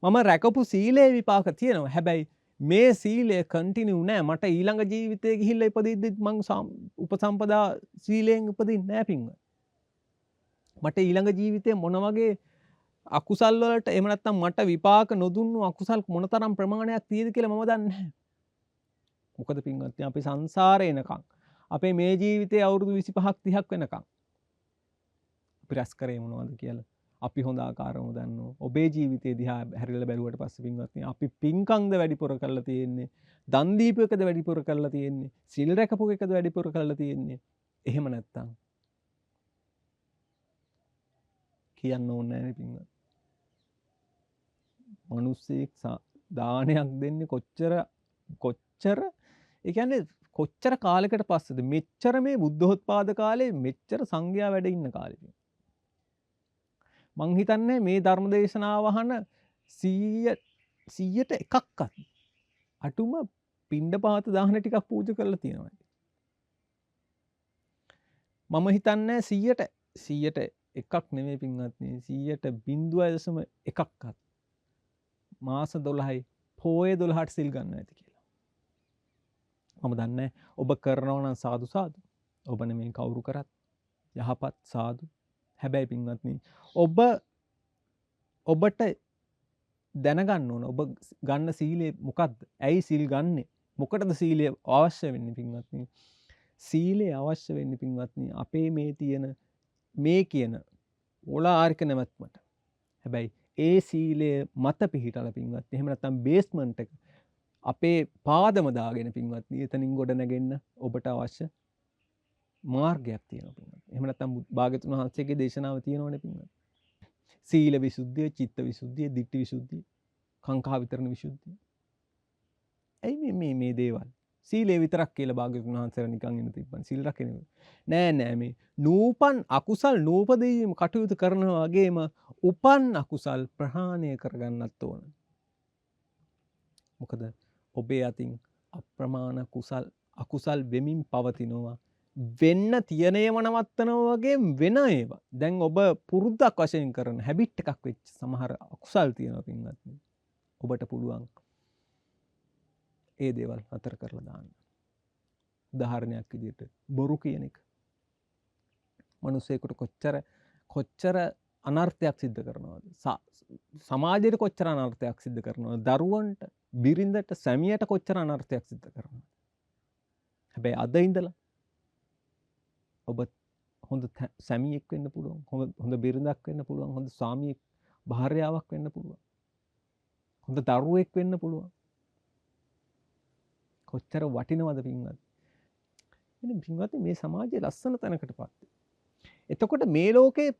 මම රැකපු සීලේ විපාක තියෙනවා. හැබැයි මේ සීලය කන්ටිනියු නෑ. මට ඊළඟ ජීවිතේ ගිහිල්ලා ඉපදිද්දිත් මං උපසම්පදා සීලයෙන් උපදින්නේ නෑ පින්වත්. මට ඊළඟ ජීවිතේ මොන වගේ අකුසල් වලට එහෙම නැත්නම් මට විපාක නොදුන්නු අකුසල් මොනතරම් ප්‍රමාණයක් තියෙද කියලා මම දන්නේ නැහැ. මොකද පින්වත්නි අපි සංසාරේ එනකන් අපේ මේ ජීවිතේ අවුරුදු 25ක් 30ක් වෙනකන් අපි රැස් කරේ මොනවද කියලා අපි හොඳ ආකාරවම දන්නවා. ඔබේ ජීවිතේ දිහා හැරිලා බැලුවට පස්සේ පින්වත්නි අපි පින්කම්ද වැඩිපුර කරලා තියෙන්නේ, දන් දීපු එකද වැඩිපුර කරලා තියෙන්නේ, සිල් රැකපු එකද වැඩිපුර කරලා තියෙන්නේ. එහෙම නැත්තම් කියන්න ඕනේ නෑනේ පින්වත්. මිනිස්සෙක් දානයක් දෙන්නේ කොච්චර ඒ කියන්නේ කොච්චර කාලයකට පස්සේද මෙච්චර මේ බුද්ධෝත්පාද කාලේ මෙච්චර සංඝයා වැඩ ඉන්න කාලෙක මං හිතන්නේ මේ ධර්ම දේශනාව අහන 100ට එකක්වත් අටුම පිණ්ඩපාත දාන ටිකක් පූජා කරලා තියෙනවා. මම හිතන්නේ 100ට එකක් නෙමෙයි පින්වත්නි, 100ට බිංදුවයි දශම එකක්වත් මාස 12යි පෝය 12ට සිල් ගන්න ඇති කියලා. මම දන්නේ ඔබ කරනවා නම් සාදු සාදු. ඔබ නෙමෙයි කවුරු කරත් යහපත් සාදු. හැබැයි පින්වත්නි ඔබට දැනගන්න ඕන ඔබ ගන්න සීලය මොකද්ද? ඇයි සිල් ගන්නෙ? මොකටද සීලය අවශ්‍ය වෙන්නේ පින්වත්නි? සීලය අවශ්‍ය වෙන්නේ පින්වත්නි අපේ මේ තියෙන මේ කියන ඕලාරික නැවැත්මට. හැබැයි ඒ සීලය මත පිහිටලා පින්වත්නි එහෙම නැත්නම් බේස්මන්ට් එක අපේ පාදම දාගෙන පින්වත්නි එතනින් ගොඩ නැගෙන්න ඔබට අවශ්‍ය මාර්ගයක් තියෙනවා පින්වත්නි. එහෙම නැත්නම් භාග්‍යතුන් වහන්සේගේ දේශනාව තියෙනවනේ පින්වත්නි. සීල විසුද්ධිය, චිත්ත විසුද්ධිය, දිට්ඨි විසුද්ධිය, කාංකා විතරණ විසුද්ධිය. ඇයි මේ මේ මේ දේවල්? සීලය විතරක් කියලා භාග්‍යතුන් වහන්සේලා නිකන් ඉන්න තිබ්බනේ. සීල් රකින්න නෑ නෑ, මේ නූපන් අකුසල් නූපදීම කටයුතු කරනවා වගේම උපන් අකුසල් ප්‍රහාණය කරගන්නත් ඕන. මොකද ඔබේ අතින් අප්‍රමාණ කුසල් අකුසල් වෙමින් පවතිනවා. වෙන්න තියෙන ඒවා නවත්තනවා වගේ වෙන ඒවා. දැන් ඔබ පුරුද්දක් වශයෙන් කරන හැබිට් එකක් වෙච්ච සමහර අකුසල් තියෙනවා පින්වත්නි. ඔබට පුළුවන් ඒ දේවල් නතර කරලා දාන්න. උදාහරණයක් විදිහට බොරු කියන එක. මිනිසෙකුට කොච්චර කොච්චර අනර්ථයක් සිද්ධ කරනවද? සමාජයට කොච්චර අනර්ථයක් සිද්ධ කරනවද? දරුවන්ට, බිරිඳට, සැමියාට කොච්චර අනර්ථයක් සිද්ධ කරනවද? හැබැයි අද ඉඳලා ඔබ හොඳ සැමියෙක් වෙන්න පුළුවන්, හොඳ බිරිඳක් වෙන්න පුළුවන්, හොඳ ස්වාමියෙක්, භාර්යාවක් වෙන්න පුළුවන්, හොඳ දරුවෙක් වෙන්න පුළුවන්. කොච්චර වටිනවද පින්වත්? ඉතින් පින්වත්නි මේ සමාජය ලස්සන තැනකට පත් වෙනවා. එතකොට මේ ලෝකේ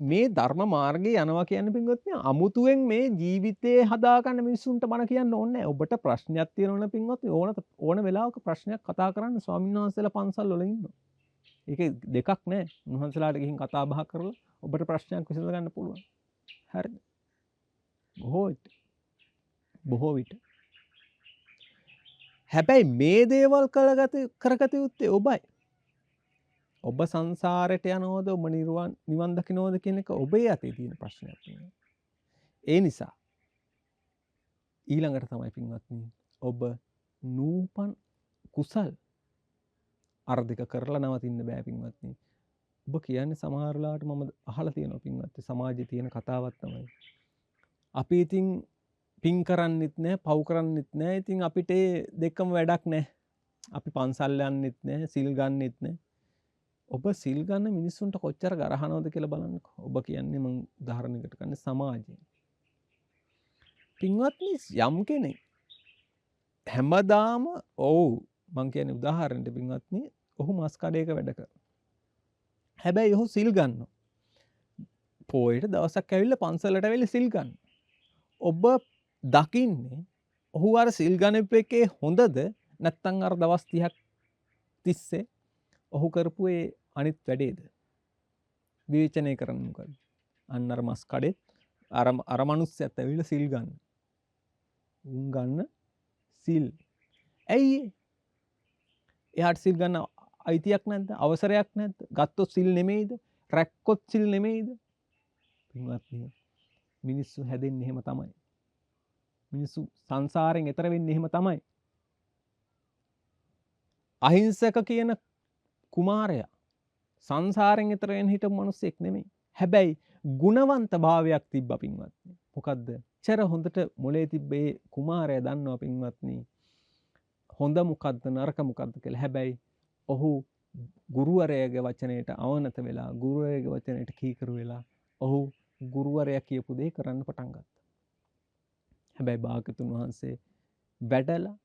මේ ධර්ම මාර්ගයේ යනවා කියන්නේ පින්වත්නි අමුතුවෙන් මේ ජීවිතේ හදාගන්න මිනිස්සුන්ට බණ කියන්න ඕනේ නැහැ. ඔබට ප්‍රශ්නයක් තියෙනවා නම් පින්වත්නි ඕන ඕන වෙලාවක ප්‍රශ්නයක් කතා කරන්න ස්වාමීන් වහන්සේලා පන්සල් වල ඉන්නවා. ඒක දෙකක් නෑ. උන්වහන්සේලාට ගිහින් කතා බහ කරලා ඔබට ප්‍රශ්නයක් විසඳ ගන්න පුළුවන්. හරිද? බොහෝ විට බොහෝ විට හැබැයි මේ දේවල් කරගත යුත්තේ ඔබයි. ඔබ සංසාරයට යනවද, ඔබ නිවන් දකින්නවද කියන එක ඔබේ අතේ තියෙන ප්‍රශ්නයක් නෙවෙයි. ඒ නිසා ඊළඟට තමයි පින්වත්නි ඔබ නූපන් කුසල් අර දෙක කරලා නවතින්න බෑ පින්වත්නි. ඔබ කියන්නේ සමහර වෙලාවට මම අහලා තියෙනවා පින්වත්නි, සමාජයේ තියෙන කතාවක් තමයි. අපි ඉතින් පින් කරන්නෙත් නෑ, පව් කරන්නෙත් නෑ. ඉතින් අපිට ඒ දෙකම වැඩක් නෑ. අපි පන්සල් යන්නෙත් නෑ, සිල් ගන්නෙත් නෑ. ඔබ සිල් ගන්න මිනිස්සුන්ට කොච්චර ගරහනවද කියලා බලන්නකෝ. ඔබ කියන්නේ මං උදාහරණයකට ගන්න සමාජය. පින්වත්නි යම් කෙනෙක් හැමදාම ඔව් මං කියන්නේ උදාහරණයට පින්වත්නි ඔහු මස් කඩේක වැඩ කරනවා. හැබැයි ඔහු සිල් ගන්නවා. පොයට දවසක් ඇවිල්ලා පන්සලට ඇවිල්ලා සිල් ගන්නවා. ඔබ දකින්නේ ඔහු අර සිල් ගන්නපු එකේ හොඳද නැත්නම් අර දවස් 30ක් තිස්සේ ඔහු කරපු ඒ අනිත් වැඩේද විවේචනය කරන්නේ මොකද්ද? අන්න අර මස් කඩේත් අර අර මිනිස්සයත් ඇවිල්ලා සිල් ගන්න. උන් ගන්න සිල්. ඇයි එයාට සිල් ගන්න අයිතියක් නැද්ද? අවසරයක් නැද්ද? ගත්තොත් සිල් නෙමෙයිද? රැක්කොත් සිල් නෙමෙයිද? පින්වත්නි මිනිස්සු හැදෙන්නේ එහෙම තමයි. මිනිස්සු සංසාරයෙන් එතර වෙන්නේ එහෙම තමයි. අහිංසක කියන කුමාරයා සංසාරයෙන් එතර වෙන හිටපු මිනිස්සෙක් නෙමෙයි. හැබැයි ගුණවන්ත භාවයක් තිබ්බා පින්වත්නි. මොකද්ද? චර හොඳට මොලේ තිබ්බ ඒ කුමාරයා දන්නවා පින්වත්නි හොඳ මොකද්ද නරක මොකද්ද කියලා. හැබැයි ඔහු ගුරුවරයාගේ වචනයට අවනත වෙලා, ගුරුවරයාගේ වචනයට කීකරු වෙලා ඔහු ගුරුවරයා කියපු දේ කරන්න පටන් ගත්තා. හැබැයි භාග්‍යතුන් වහන්සේ වැඩලා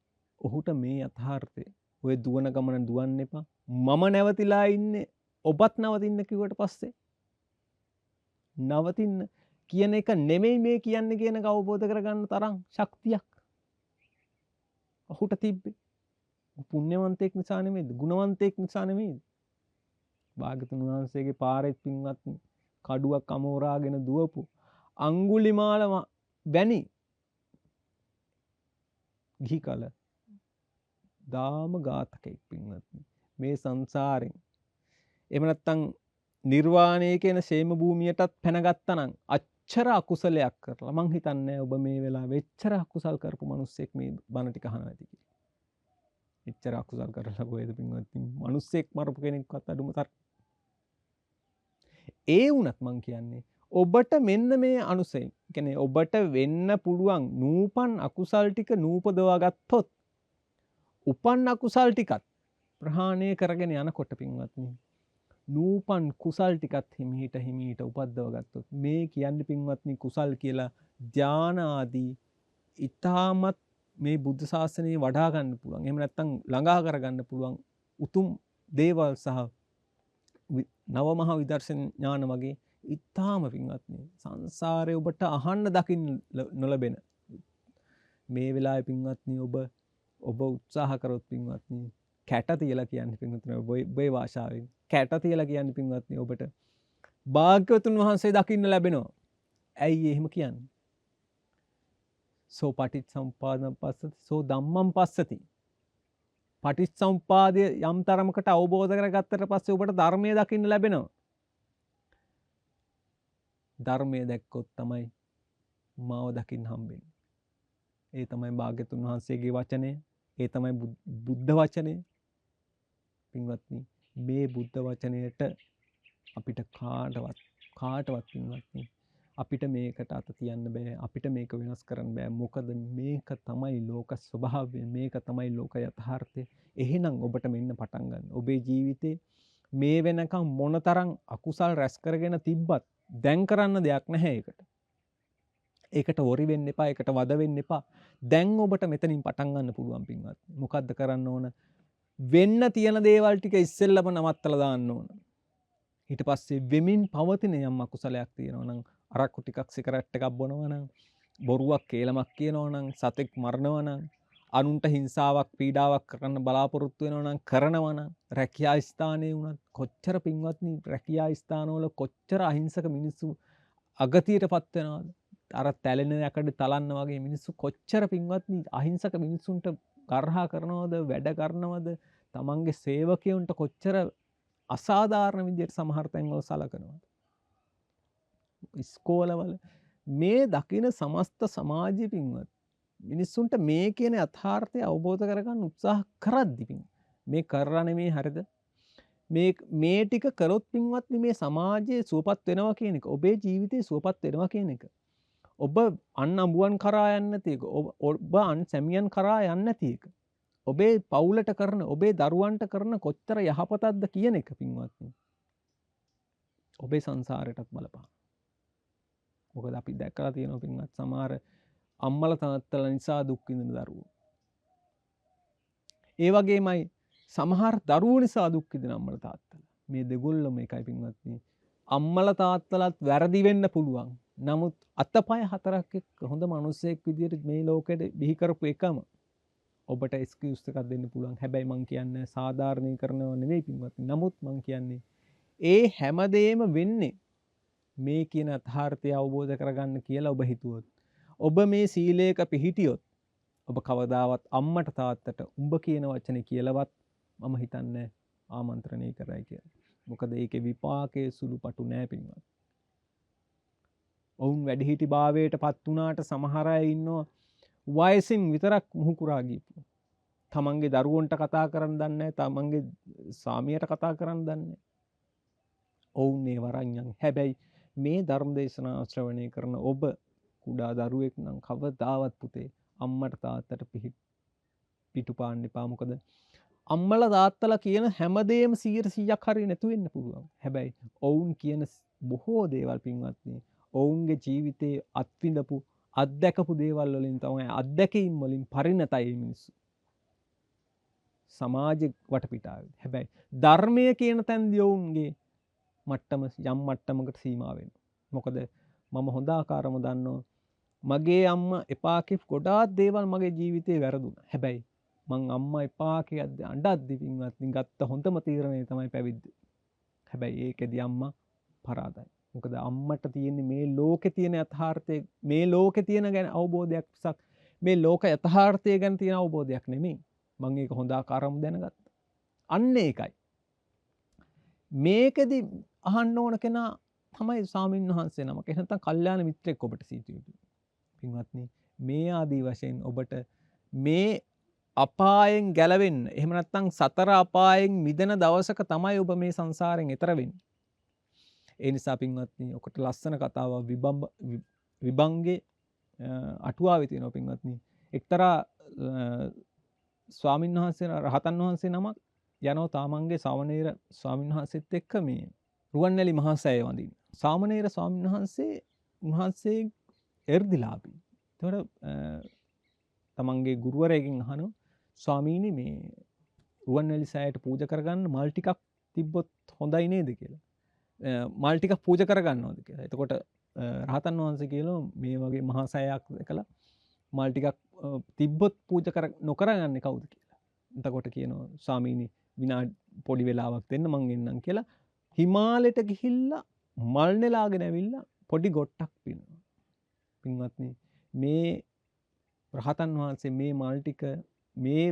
ඔහුට මේ යථාර්ථය, ඔය දුවන ගමන දුවන්න එපා, මම නැවතිලා ඉන්නේ ඔබත් නවතින්න කිව්වට පස්සේ නවතින්න කියන එක නෙමෙයි මේ කියන්නේ කියන එක අවබෝධ කරගන්න තරම් ශක්තියක් ඔහුට තිබ්බේ. පුණ්‍යවන්තයෙක් නිසා නෙමෙයිද? ගුණවන්තයෙක් නිසා නෙමෙයිද? භාග්‍යතුන් වහන්සේගේ පාරෙත් පින්වත්නි කඩුවක් අමෝරාගෙන දුවපු අඟුලිමාල වැනි ගිහි කල දාම ඝාතකෙක් පින්වත්නි මේ සංසාරෙන් එහෙම නැත්නම් නිර්වාණය කියන ෂේම භූමියටත් පැනගත්තා නම් අච්චර අකුසලයක් කරලා මං හිතන්නේ ඔබ මේ වෙලාවේ එච්චර අකුසල් කරපු මිනිස්සෙක් මේ බණ ටික අහනවා ඇති කියලා. එච්චර අකුසල් කරලා කොහෙද පින්වත්නි මිනිස්සෙක් මරපු කෙනෙක්වත් අඩුම තරම්. ඒ වුණත් මං කියන්නේ ඔබට මෙන්න මේ අනුසයෙන්, කියන්නේ ඔබට වෙන්න පුළුවන් නූපන් අකුසල් ටික නූපදවා ගත්තොත් උපන් අකුසල් ටිකත් ප්‍රහාණය කරගෙන යනකොට පින්වත්නි නූපන් කුසල් ටිකත් හිමීට හිමීට උපද්දව ගත්තොත් මේ කියන්නේ පින්වත්නි කුසල් කියලා ධාන ආදී ඊටමත් මේ බුද්ධ ශාසනය වඩා ගන්න පුළුවන්. එහෙම නැත්නම් ළඟා කරගන්න පුළුවන් උතුම් දේවල් සහ නව මහ විදර්ශන ඥාන වගේ ඉතාම පින්වත්නි සංසාරේ ඔබට අහන්න දකින්න නොලැබෙන මේ වෙලාවේ පින්වත්නි ඔබ උත්සාහ කරොත් පින්වත්නි කැට තියලා කියන්නේ පින්වත්නි ඔබේ භාෂාවෙන් කැට තියලා කියන්නේ පින්වත්නි ඔබට භාග්‍යවතුන් වහන්සේ දකින්න ලැබෙනවා. ඇයි එහෙම කියන්නේ? සෝ පටිච්චසමුප්පාදං පස්සති සෝ ධම්මං පස්සති. පටිච්චසමුප්පාදය යම් තරමකට අවබෝධ කරගත්තට පස්සේ ඔබට ධර්මය දකින්න ලැබෙනවා. ධර්මය දැක්කොත් තමයි මාව දකින්න හම්බෙන්නේ. ඒ තමයි භාග්‍යතුන් වහන්සේගේ වචනය. ඒ තමයි බුද්ධ වචනය. පින්වත්නි මේ බුද්ධ වචනයට අපිට කාටවත් පින්වත්නි අපිට මේකට අත තියන්න බෑ. අපිට මේක වෙනස් කරන්න බෑ. මොකද මේක තමයි ලෝක ස්වභාවය. මේක තමයි ලෝක යථාර්ථය. එහෙනම් ඔබට මෙන්න පටන් ගන්න. ඔබේ ජීවිතේ මේ වෙනකම් මොනතරම් අකුසල් රැස් කරගෙන තිබ්බත් දැන් කරන්න දෙයක් නැහැ ඒකට. ඒකට වොරි වෙන්න එපා. ඒකට වද වෙන්න එපා. දැන් ඔබට මෙතනින් පටන් ගන්න පුළුවන් පින්වත්නි. මොකද්ද කරන්න ඕන? වෙන්න තියෙන දේවල් ටික ඉස්සෙල්ලම නවත්තලා දාන්න ඕන. ඊට පස්සේ වෙමින් පවතින යම් අකුසලයක් තියෙනවා නම් අරක්කු ටිකක් සිගරට් එකක් බොනවා නම් බොරුවක් කේලමක් කියනවා නම් සතෙක් මරනවා නම් අනුන්ට හිංසාවක් පීඩාවක් කරන්න බලාපොරොත්තු වෙනවා නම් කරනවා නම් රැකියා ස්ථානයේ වුණත් කොච්චර පින්වත්නි රැකියා ස්ථානවල කොච්චර අහිංසක මිනිස්සු අගතියට පත් වෙනවද? අර තැලෙන යකඩ තලන්න වගේ මිනිස්සු කොච්චර පින්වත්නි අහිංසක මිනිස්සුන්ට ගර්හා කරනවද, වැඩ කරනවද, තමන්ගේ සේවකයන්ට කොච්චර අසාධාරණ විදියට සමහර තැන්වල සලකනවද? ඉස්කෝලවල මේ දකින සමස්ත සමාජය පින්වත් මිනිස්සුන්ට මේ කියන යථාර්ථය අවබෝධ කරගන්න උත්සාහ කරද්දි පින් මේ කරලා නෙමේ හරිද? මේ ටික කරොත් පින්වත්නි මේ සමාජයේ සුවපත් වෙනවා කියන එක, ඔබේ ජීවිතේ සුවපත් වෙනවා කියන එක, ඔබ අන් අඹුවන් කරා යන්නේ නැති එක, ඔබ අන් සැමියන් කරා යන්නේ නැති එක, ඔබේ පවුලට කරන, ඔබේ දරුවන්ට කරන කොච්චර යහපතක්ද කියන එක පින්වත්නි ඔබේ සංසාරයටත් බලපාන. මොකද අපි දැකලා තියෙනවා පින්වත් සමහර අම්මලා තාත්තලා නිසා දුක් විඳින දරුවෝ. ඒ වගේමයි සමහර දරුවෝ නිසා දුක් විඳින අම්මලා තාත්තලා. මේ දෙගොල්ලම එකයි පින්වත්නි. අම්මලා තාත්තලාත් වැරදි වෙන්න පුළුවන්. නමුත් අතපය හතරක් එක්ක හොඳ මිනිස්සෙක් විදියට මේ ලෝකෙට බිහි කරපු එකම ඔබට එක්ස්කියුස් එකක් දෙන්න පුළුවන්. හැබැයි මං කියන්නේ සාධාරණීකරණව නෙවෙයි පින්වත්නි. නමුත් මං කියන්නේ ඒ හැමදේම වෙන්නේ මේ කියන යථාර්ථය අවබෝධ කරගන්න කියලා ඔබ හිතුවොත්, ඔබ මේ සීලයක පිහිටියොත්, ඔබ කවදාවත් අම්මට තාත්තට උඹ කියන වචනේ කියලාවත් මම හිතන්නේ ආමන්ත්‍රණය කරයි කියලා. මොකද ඒකේ විපාකයේ සුළුපටු නෑ පින්වත්. ඔවුන් වැඩිහිටි භාවයට පත් වුණාට සමහර අය ඉන්නවා වයසින් විතරක් මුහුකුරා ගියපු. තමන්ගේ දරුවන්ට කතා කරන්න දන්නේ නෑ, තමන්ගේ සාමියට කතා කරන්න දන්නේ නෑ. ඔවුන් ඒ වරන්යන්. හැබැයි මේ ධර්ම දේශනාව ශ්‍රවණය කරන ඔබ කුඩා දරුවෙක් නම් කවදාවත් පුතේ අම්මට තාත්තට පිටු පාන්න එපා. මොකද අම්මලා තාත්තලා කියන හැමදේම 100%ක් හරි නැතු වෙන්න පුළුවන්. හැබැයි ඔවුන් කියන බොහෝ දේවල් පින්වත්නි ඔවුන්ගේ ජීවිතේ අත්විඳපු අත්දැකපු දේවල් වලින් තමයි, අත්දැකීම් වලින් පරිණතයි මේ මිනිස්සු සමාජ වටපිටාවේ. හැබැයි ධර්මය කියන තැනදී ඔවුන්ගේ මට්ටම යම් මට්ටමකට සීමා වෙනවා. මොකද මම හොඳ ආකාරම දන්නවා මගේ අම්මා එපා කියපු ගොඩාක් දේවල් මගේ ජීවිතේ වැරදුනා. හැබැයි මං අම්මා එපා කියද්දි අඬද්දි පින්වත්නි ගත්ත හොඳම තීරණය තමයි පැවිද්ද. හැබැයි ඒකෙදි අම්මා පරාදයි. මොකද අම්මට තියෙන්නේ මේ ලෝකේ තියෙන යථාර්ථය, මේ ලෝකේ තියෙන ගැන අවබෝධයක් මිසක් මේ ලෝක යථාර්ථය ගැන තියෙන අවබෝධයක් නෙමෙයි. මං ඒක හොඳ ආකාරම දැනගත්තා. අන්න ඒකයි. මේකෙදි අහන්න ඕන කෙනා තමයි ස්වාමීන් වහන්සේ නමක්. එහෙම නැත්නම් කල්යාණ මිත්‍රෙක් ඔබට සීතු යුතුයි. පින්වත්නි මේ ආදී වශයෙන් ඔබට මේ අපායෙන් ගැලවෙන්න, එහෙම නැත්නම් සතර අපායෙන් මිදෙන දවසක තමයි ඔබ මේ සංසාරයෙන් එතර වෙන්නේ. ඒ නිසා පින්වත්නි ඔකට ලස්සන කතාවක් විභංගේ අටුවාවේ තියෙනවා පින්වත්නි. එක්තරා ස්වාමීන් වහන්සේ රහතන් වහන්සේ නමක් යනවා තාමන්ගේ සාමණේර ස්වාමීන් වහන්සේත් එක්ක මේ රුවන්වැලි මහා සෑය වඳින්න. සාමණේර ස්වාමීන් වහන්සේ උන්වහන්සේ එර්දිලාභී. එතකොට තමන්ගේ ගුරුවරයෙක්ගෙන් අහනවා, ස්වාමීනි මේ රුවන්වැලි සෑයට පූජා කරගන්න මල් ටිකක් තිබ්බොත් හොඳයි නේද කියලා. මල් ටිකක් පූජා කරගන්නවද කියලා. එතකොට රහතන් වහන්සේ කියනවා මේ වගේ මහා සෑයක් දැකලා මල් ටිකක් තිබ්බොත් පූජා නොකරගන්නේ කවුද කියලා. එතකොට කියනවා ස්වාමීනි විනාඩි පොඩි වෙලාවක් දෙන්න මං එන්නම් කියලා. හිමාලයට ගිහිල්ලා මල් නෙලාගෙන ඇවිල්ලා පොඩි ගොට්ටක් පිනවා. පින්වත්නි මේ රහතන් වහන්සේ මේ මල් ටික මේ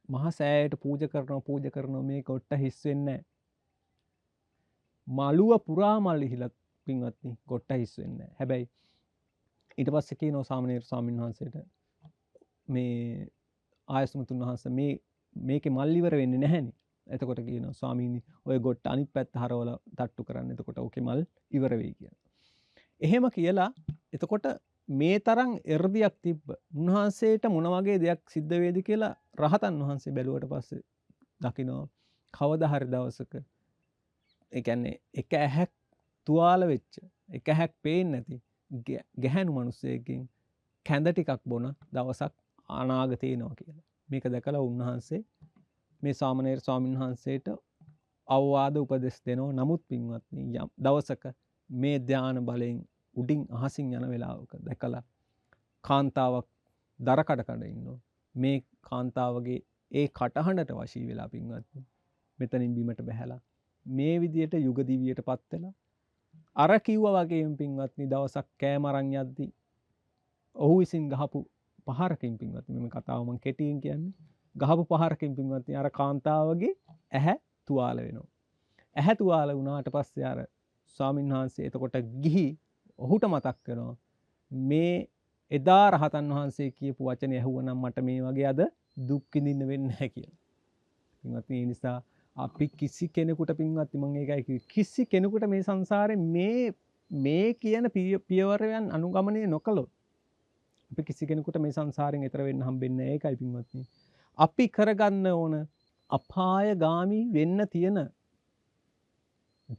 මහා සෑයට පූජා කරනවා පූජා කරනවා, මේ ගොට්ට හිස් වෙන්නේ නැහැ. මළුව පුරා මල් ඉහිලා පින්වත්නි ගොට්ට හිස් වෙන්නේ නැහැ. හැබැයි ඊට පස්සේ කියනවා සාමණේර ස්වාමීන් වහන්සේට මේ ආයසුමතුන් වහන්සේ මේකේ මල් ඉවර වෙන්නේ නැහැනේ. එතකොට කියනවා ස්වාමීනි ඔය ගොට්ට අනිත් පැත්ත හරවලා තට්ටු කරන්න, එතකොට ඕකේ මල් ඉවර වෙයි කියලා. එහෙම කියලා එතකොට මේ තරම් එර්දියක් තිබ්බ උන්වහන්සේට මොන වගේ දෙයක් සිද්ධ වේද කියලා රහතන් වහන්සේ බැලුවට පස්සේ දකිනවා කවදා හරි දවසක, ඒ කියන්නේ එක ඇහැක් තුවාල වෙච්ච, එක ඇහැක් පේන්නේ නැති ගැහැණු මිනිස්සෙක්ගෙන් කැඳ ටිකක් බොන දවසක් අනාගතේ එනවා කියලා. මේක දැකලා උන්වහන්සේ මේ සාමණේර ස්වාමීන් වහන්සේට අවවාද උපදෙස් දෙනවා. නමුත් පින්වත්නි යම් දවසක මේ ධාන බලයෙන් උඩින් අහසින් යන වෙලාවක දැකලා කාන්තාවක් දර කඩ කඩ ඉන්නවා. මේ කාන්තාවගේ ඒ කටහඬට වශී වෙලා පින්වත්නි මෙතනින් බිමට බැහැලා මේ විදියට යුග දිවියට පත් වෙලා අර කිව්වා වගේම පින්වත්නි දවසක් කෑම අරන් යද්දි ඔහු විසින් ගහපු පහරකින් පින්වත්නි, මේ කතාව මං කෙටියෙන් කියන්නේ, ගහපු පහරකින් පින්වත්නි අර කාන්තාවගේ ඇහැ තුවාල වෙනවා. ඇහැ තුවාල වුණාට පස්සේ අර ස්වාමීන් වහන්සේ එතකොට ගිහි ඔහුට මතක් වෙනවා මේ එදා රහතන් වහන්සේ කියපු වචනේ ඇහුවනම් මට මේ වගේ අද දුක් විඳින්න වෙන්නේ නැහැ කියලා. පින්වත්නි ඒ නිසා අපි කිසි කෙනෙකුට පින්වත්නි මං ඒකයි කිව්වේ, කිසි කෙනෙකුට මේ සංසාරේ මේ කියන පියවරයන් අනුගමනය නොකළොත් අපි කිසි කෙනෙකුට මේ සංසාරයෙන් එතර වෙන්න හම්බෙන්නේ නැහැ. ඒකයි පින්වත්නි අපි කරගන්න ඕන අපායගාමි වෙන්න තියෙන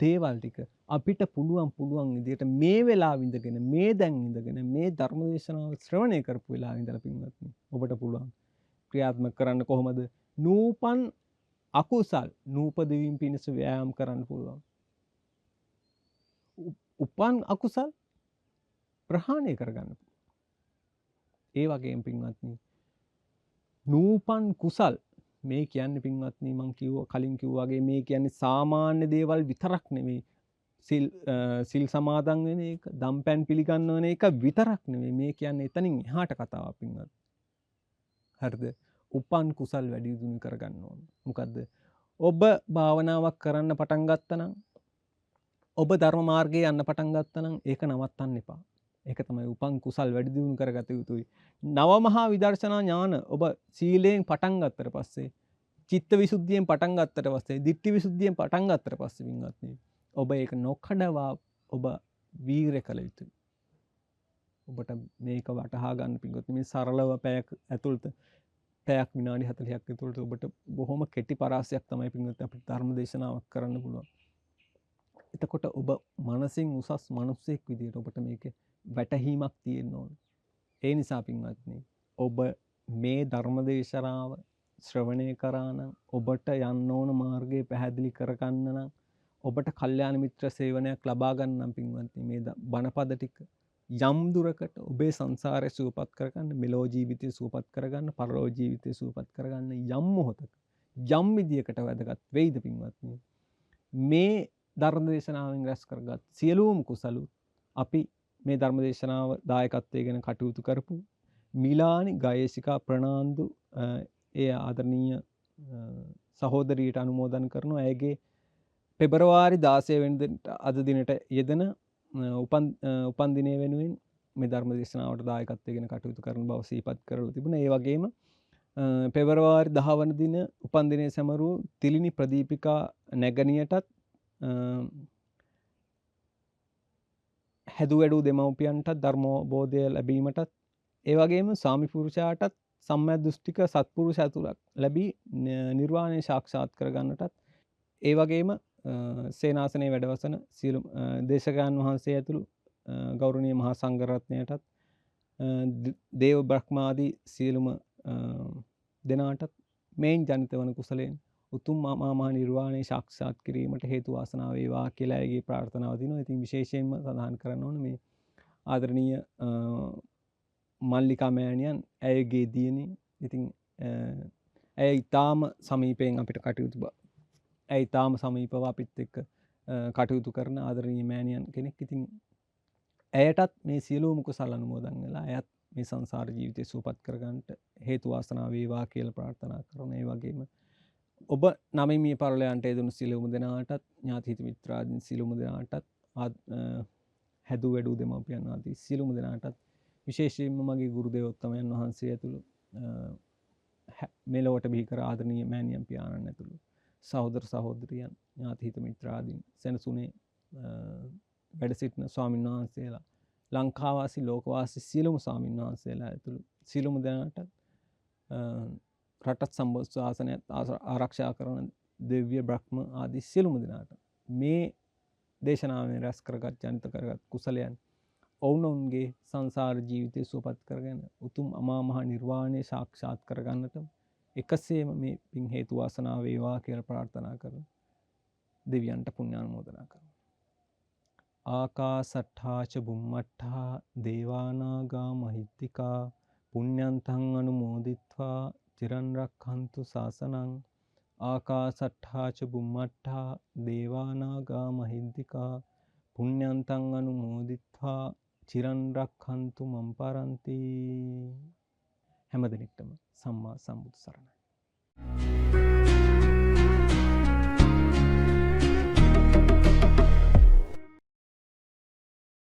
දේවල් ටික අපිට පුළුවන් විදියට මේ වෙලාව ඉඳගෙන මේ දැන් ඉඳගෙන මේ ධර්ම දේශනාව ශ්‍රවණය කරපු වෙලාව ඉඳලා පින්වත්නි ඔබට පුළුවන් ක්‍රියාත්මක කරන්න. කොහොමද? නූපන් අකුසල් නූපදවීම පිණිස ව්‍යායාම කරන්න පුළුවන්. උපන් අකුසල් ප්‍රහාණය කරගන්න පුළුවන්. ඒ වගේම පින්වත්නි නූපන් කුසල් මේ කියන්නේ පින්වත්නි මං කිව්වා කලින් කිව්වා වගේ මේ කියන්නේ සාමාන්‍ය දේවල් විතරක් නෙමෙයි. සිල් සමාදන් වෙන එක, දම්පැන් පිළිගන්නවන එක විතරක් නෙමෙයි. මේ කියන්නේ එතනින් එහාට කතාවක් පින්වත්. හරිද? උපන් කුසල් වැඩි දියුණු කරගන්න ඕන. මොකද්ද? ඔබ භාවනාවක් කරන්න පටන් ගත්තා නම්, ඔබ ධර්ම මාර්ගයේ යන්න පටන් ගත්තා නම් ඒක නවත්තන්න එපා. ඒක තමයි උපන් කුසල් වැඩි දියුණු කරගත යුතුයි. නව මහා විදර්ශනා ඥාන ඔබ සීලයෙන් පටන් ගත්තට පස්සේ, චිත්ත විසුද්ධියෙන් පටන් ගත්තට පස්සේ, දිට්ඨි විසුද්ධියෙන් පටන් ගත්තට පස්සේ පින්වත්නි ඔබ ඒක නොකඩවා ඔබ වීරය කළ යුතුයි. ඔබට මේක වටහා ගන්න පින්වත්නි මේ සරලව පැයක් ඇතුළත, පැයක් විනාඩි 40ක් ඇතුළත ඔබට බොහොම කෙටි පරාසයක් තමයි පින්වත්නි අපිට ධර්ම දේශනාවක් කරන්න පුළුවන්. එතකොට ඔබ මනසින් උසස් මිනිස්සෙක් විදියට ඔබට මේක වැටහීමක් තියෙන්න ඕන. ඒ නිසා පින්වත්නි ඔබ මේ ධර්ම දේශනාව ශ්‍රවණය කරා නම්, ඔබට යන්න ඕන මාර්ගය පැහැදිලි කරගන්න නම්, ඔබට කල්යාණ මිත්‍ර සේවනයක් ලබා ගන්න නම් පින්වත්නි මේ බණපද ටික යම් දුරකට ඔබේ සංසාරය සුවපත් කරගන්න, මෙලොව ජීවිතය සුවපත් කරගන්න, පරලොව ජීවිතය සුවපත් කරගන්න යම් මොහොතක යම් විදියකට වැදගත් වෙයිද පින්වත්නි. මේ ධර්ම දේශනාවෙන් රැස් කරගත් සියලුම කුසලු අපි මේ ධර්ම දේශනාව දායකත්වය ගැන කටයුතු කරපු මිලානි ගයේසිකා ප්‍රනාන්දු ඒ ආදරණීය සහෝදරියට අනුමෝදන් කරනවා. ඇයගේ පෙබරවාරි 16 වෙනිදාට අද දිනට යෙදෙන උපන් දිනය වෙනුවෙන් මේ ධර්ම දේශනාවට දායකත්වය ගැන කටයුතු කරන බව සිහිපත් කරලා තිබුණා. ඒ වගේම පෙබරවාරි 10 වන දින උපන් දිනය සැමරූ තිලිනි ප්‍රදීපිකා නැගණියටත් හැදු වැඩූ දෙමව්පියන්ටත් ධර්මෝබෝධය ලැබීමටත්, ඒ වගේම ස්වාමි පුරුෂයාටත් සම්‍යක් දෘෂ්ටික සත්පුරුෂ ඇතුළක් ලැබී නිර්වාණය සාක්ෂාත් කරගන්නටත්, ඒ වගේම සේනාසනයේ වැඩවසන සියලු දේශකයන් වහන්සේ ඇතුළු ගෞරවනීය මහා සංඝරත්නයටත් දේව බ්‍රහ්මාදී සියලුම දෙනාටත් මේන් ජනිත වන කුසලයෙන් උතුම් අමා මහ නිර්වාණය සාක්ෂාත් කිරීමට හේතු වාසනා වේවා කියලා ඇගේ ප්‍රාර්ථනාව තියෙනවා. ඉතින් විශේෂයෙන්ම සඳහන් කරන්න ඕන මේ ආදරණීය මල්ලිකා මෑණියන් ඇයගේ දියණිය. ඉතින් ඇය ඉතාම සමීපයෙන් අපිට කටයුතු ඇය ඉතාම සමීපව අපිත් එක්ක කටයුතු කරන ආදරණීය මෑණියන් කෙනෙක්. ඉතින් ඇයටත් මේ සියලුම කුසල් අනුමෝදන් වෙලා ඇයත් මේ සංසාර ජීවිතය සුවපත් කරගන්නට හේතු වාසනා වේවා කියලා ප්‍රාර්ථනා කරනවා. ඒ වගේම ඔබ නමින් මිය පරලොව යන්ට යෙදුණු සියලුම දෙනාටත්, ඥාති හිත මිත්‍රාදීන් සියලුම දෙනාටත්, හැදූ වැඩූ දෙමව්පියන් ආදී සියලුම දෙනාටත්, විශේෂයෙන්ම මගේ ගුරු දේවෝත්තමයන් වහන්සේ ඇතුළු මෙලොවට බිහි කර ආදරණීය මෑණියන් පියාණන් ඇතුළු සහෝදර සහෝදරියන්, ඥාති හිත මිත්‍රාදීන්, සෙනසුනේ වැඩ සිටින ස්වාමීන් වහන්සේලා, ලංකාවාසී ලෝකවාසී සියලුම ස්වාමීන් වහන්සේලා ඇතුළු සියලුම දෙනාටත්, රටත් සම්බුද්ධ ශාසනයත් ආරක්ෂා කරන දිව්‍ය බ්‍රහ්ම ආදී සියලුම දෙනාට මේ දේශනාවෙන් රැස් කරගත් ජනිත කරගත් කුසලයන් ඔවුනොවුන්ගේ සංසාර ජීවිතය සුවපත් කරගෙන උතුම් අමා මහ නිර්වාණය සාක්ෂාත් කරගන්නට එකසේම මේ පින් හේතු වාසනා වේවා කියලා ප්‍රාර්ථනා කරන දෙවියන්ට පුණ්‍යානුමෝදනා කරනවා. ආකාසට්ඨා ච බුම්මට්ඨා දේවානාගා මහිද්దికා පුඤ්ඤන්තං අනුමෝදිත්වා චිරන් රක්ඛන්තු ශාසනං. ආකාසට්ඨා ච බුම්මට්ඨා දේවානාගා මහිද්దికා පුඤ්ඤන්තං අනුමෝදිත්වා චිරන් රක්ඛන්තු මම් පරන්ති. හැම දිනෙකටම සම්මා සම්බුදු සරණයි.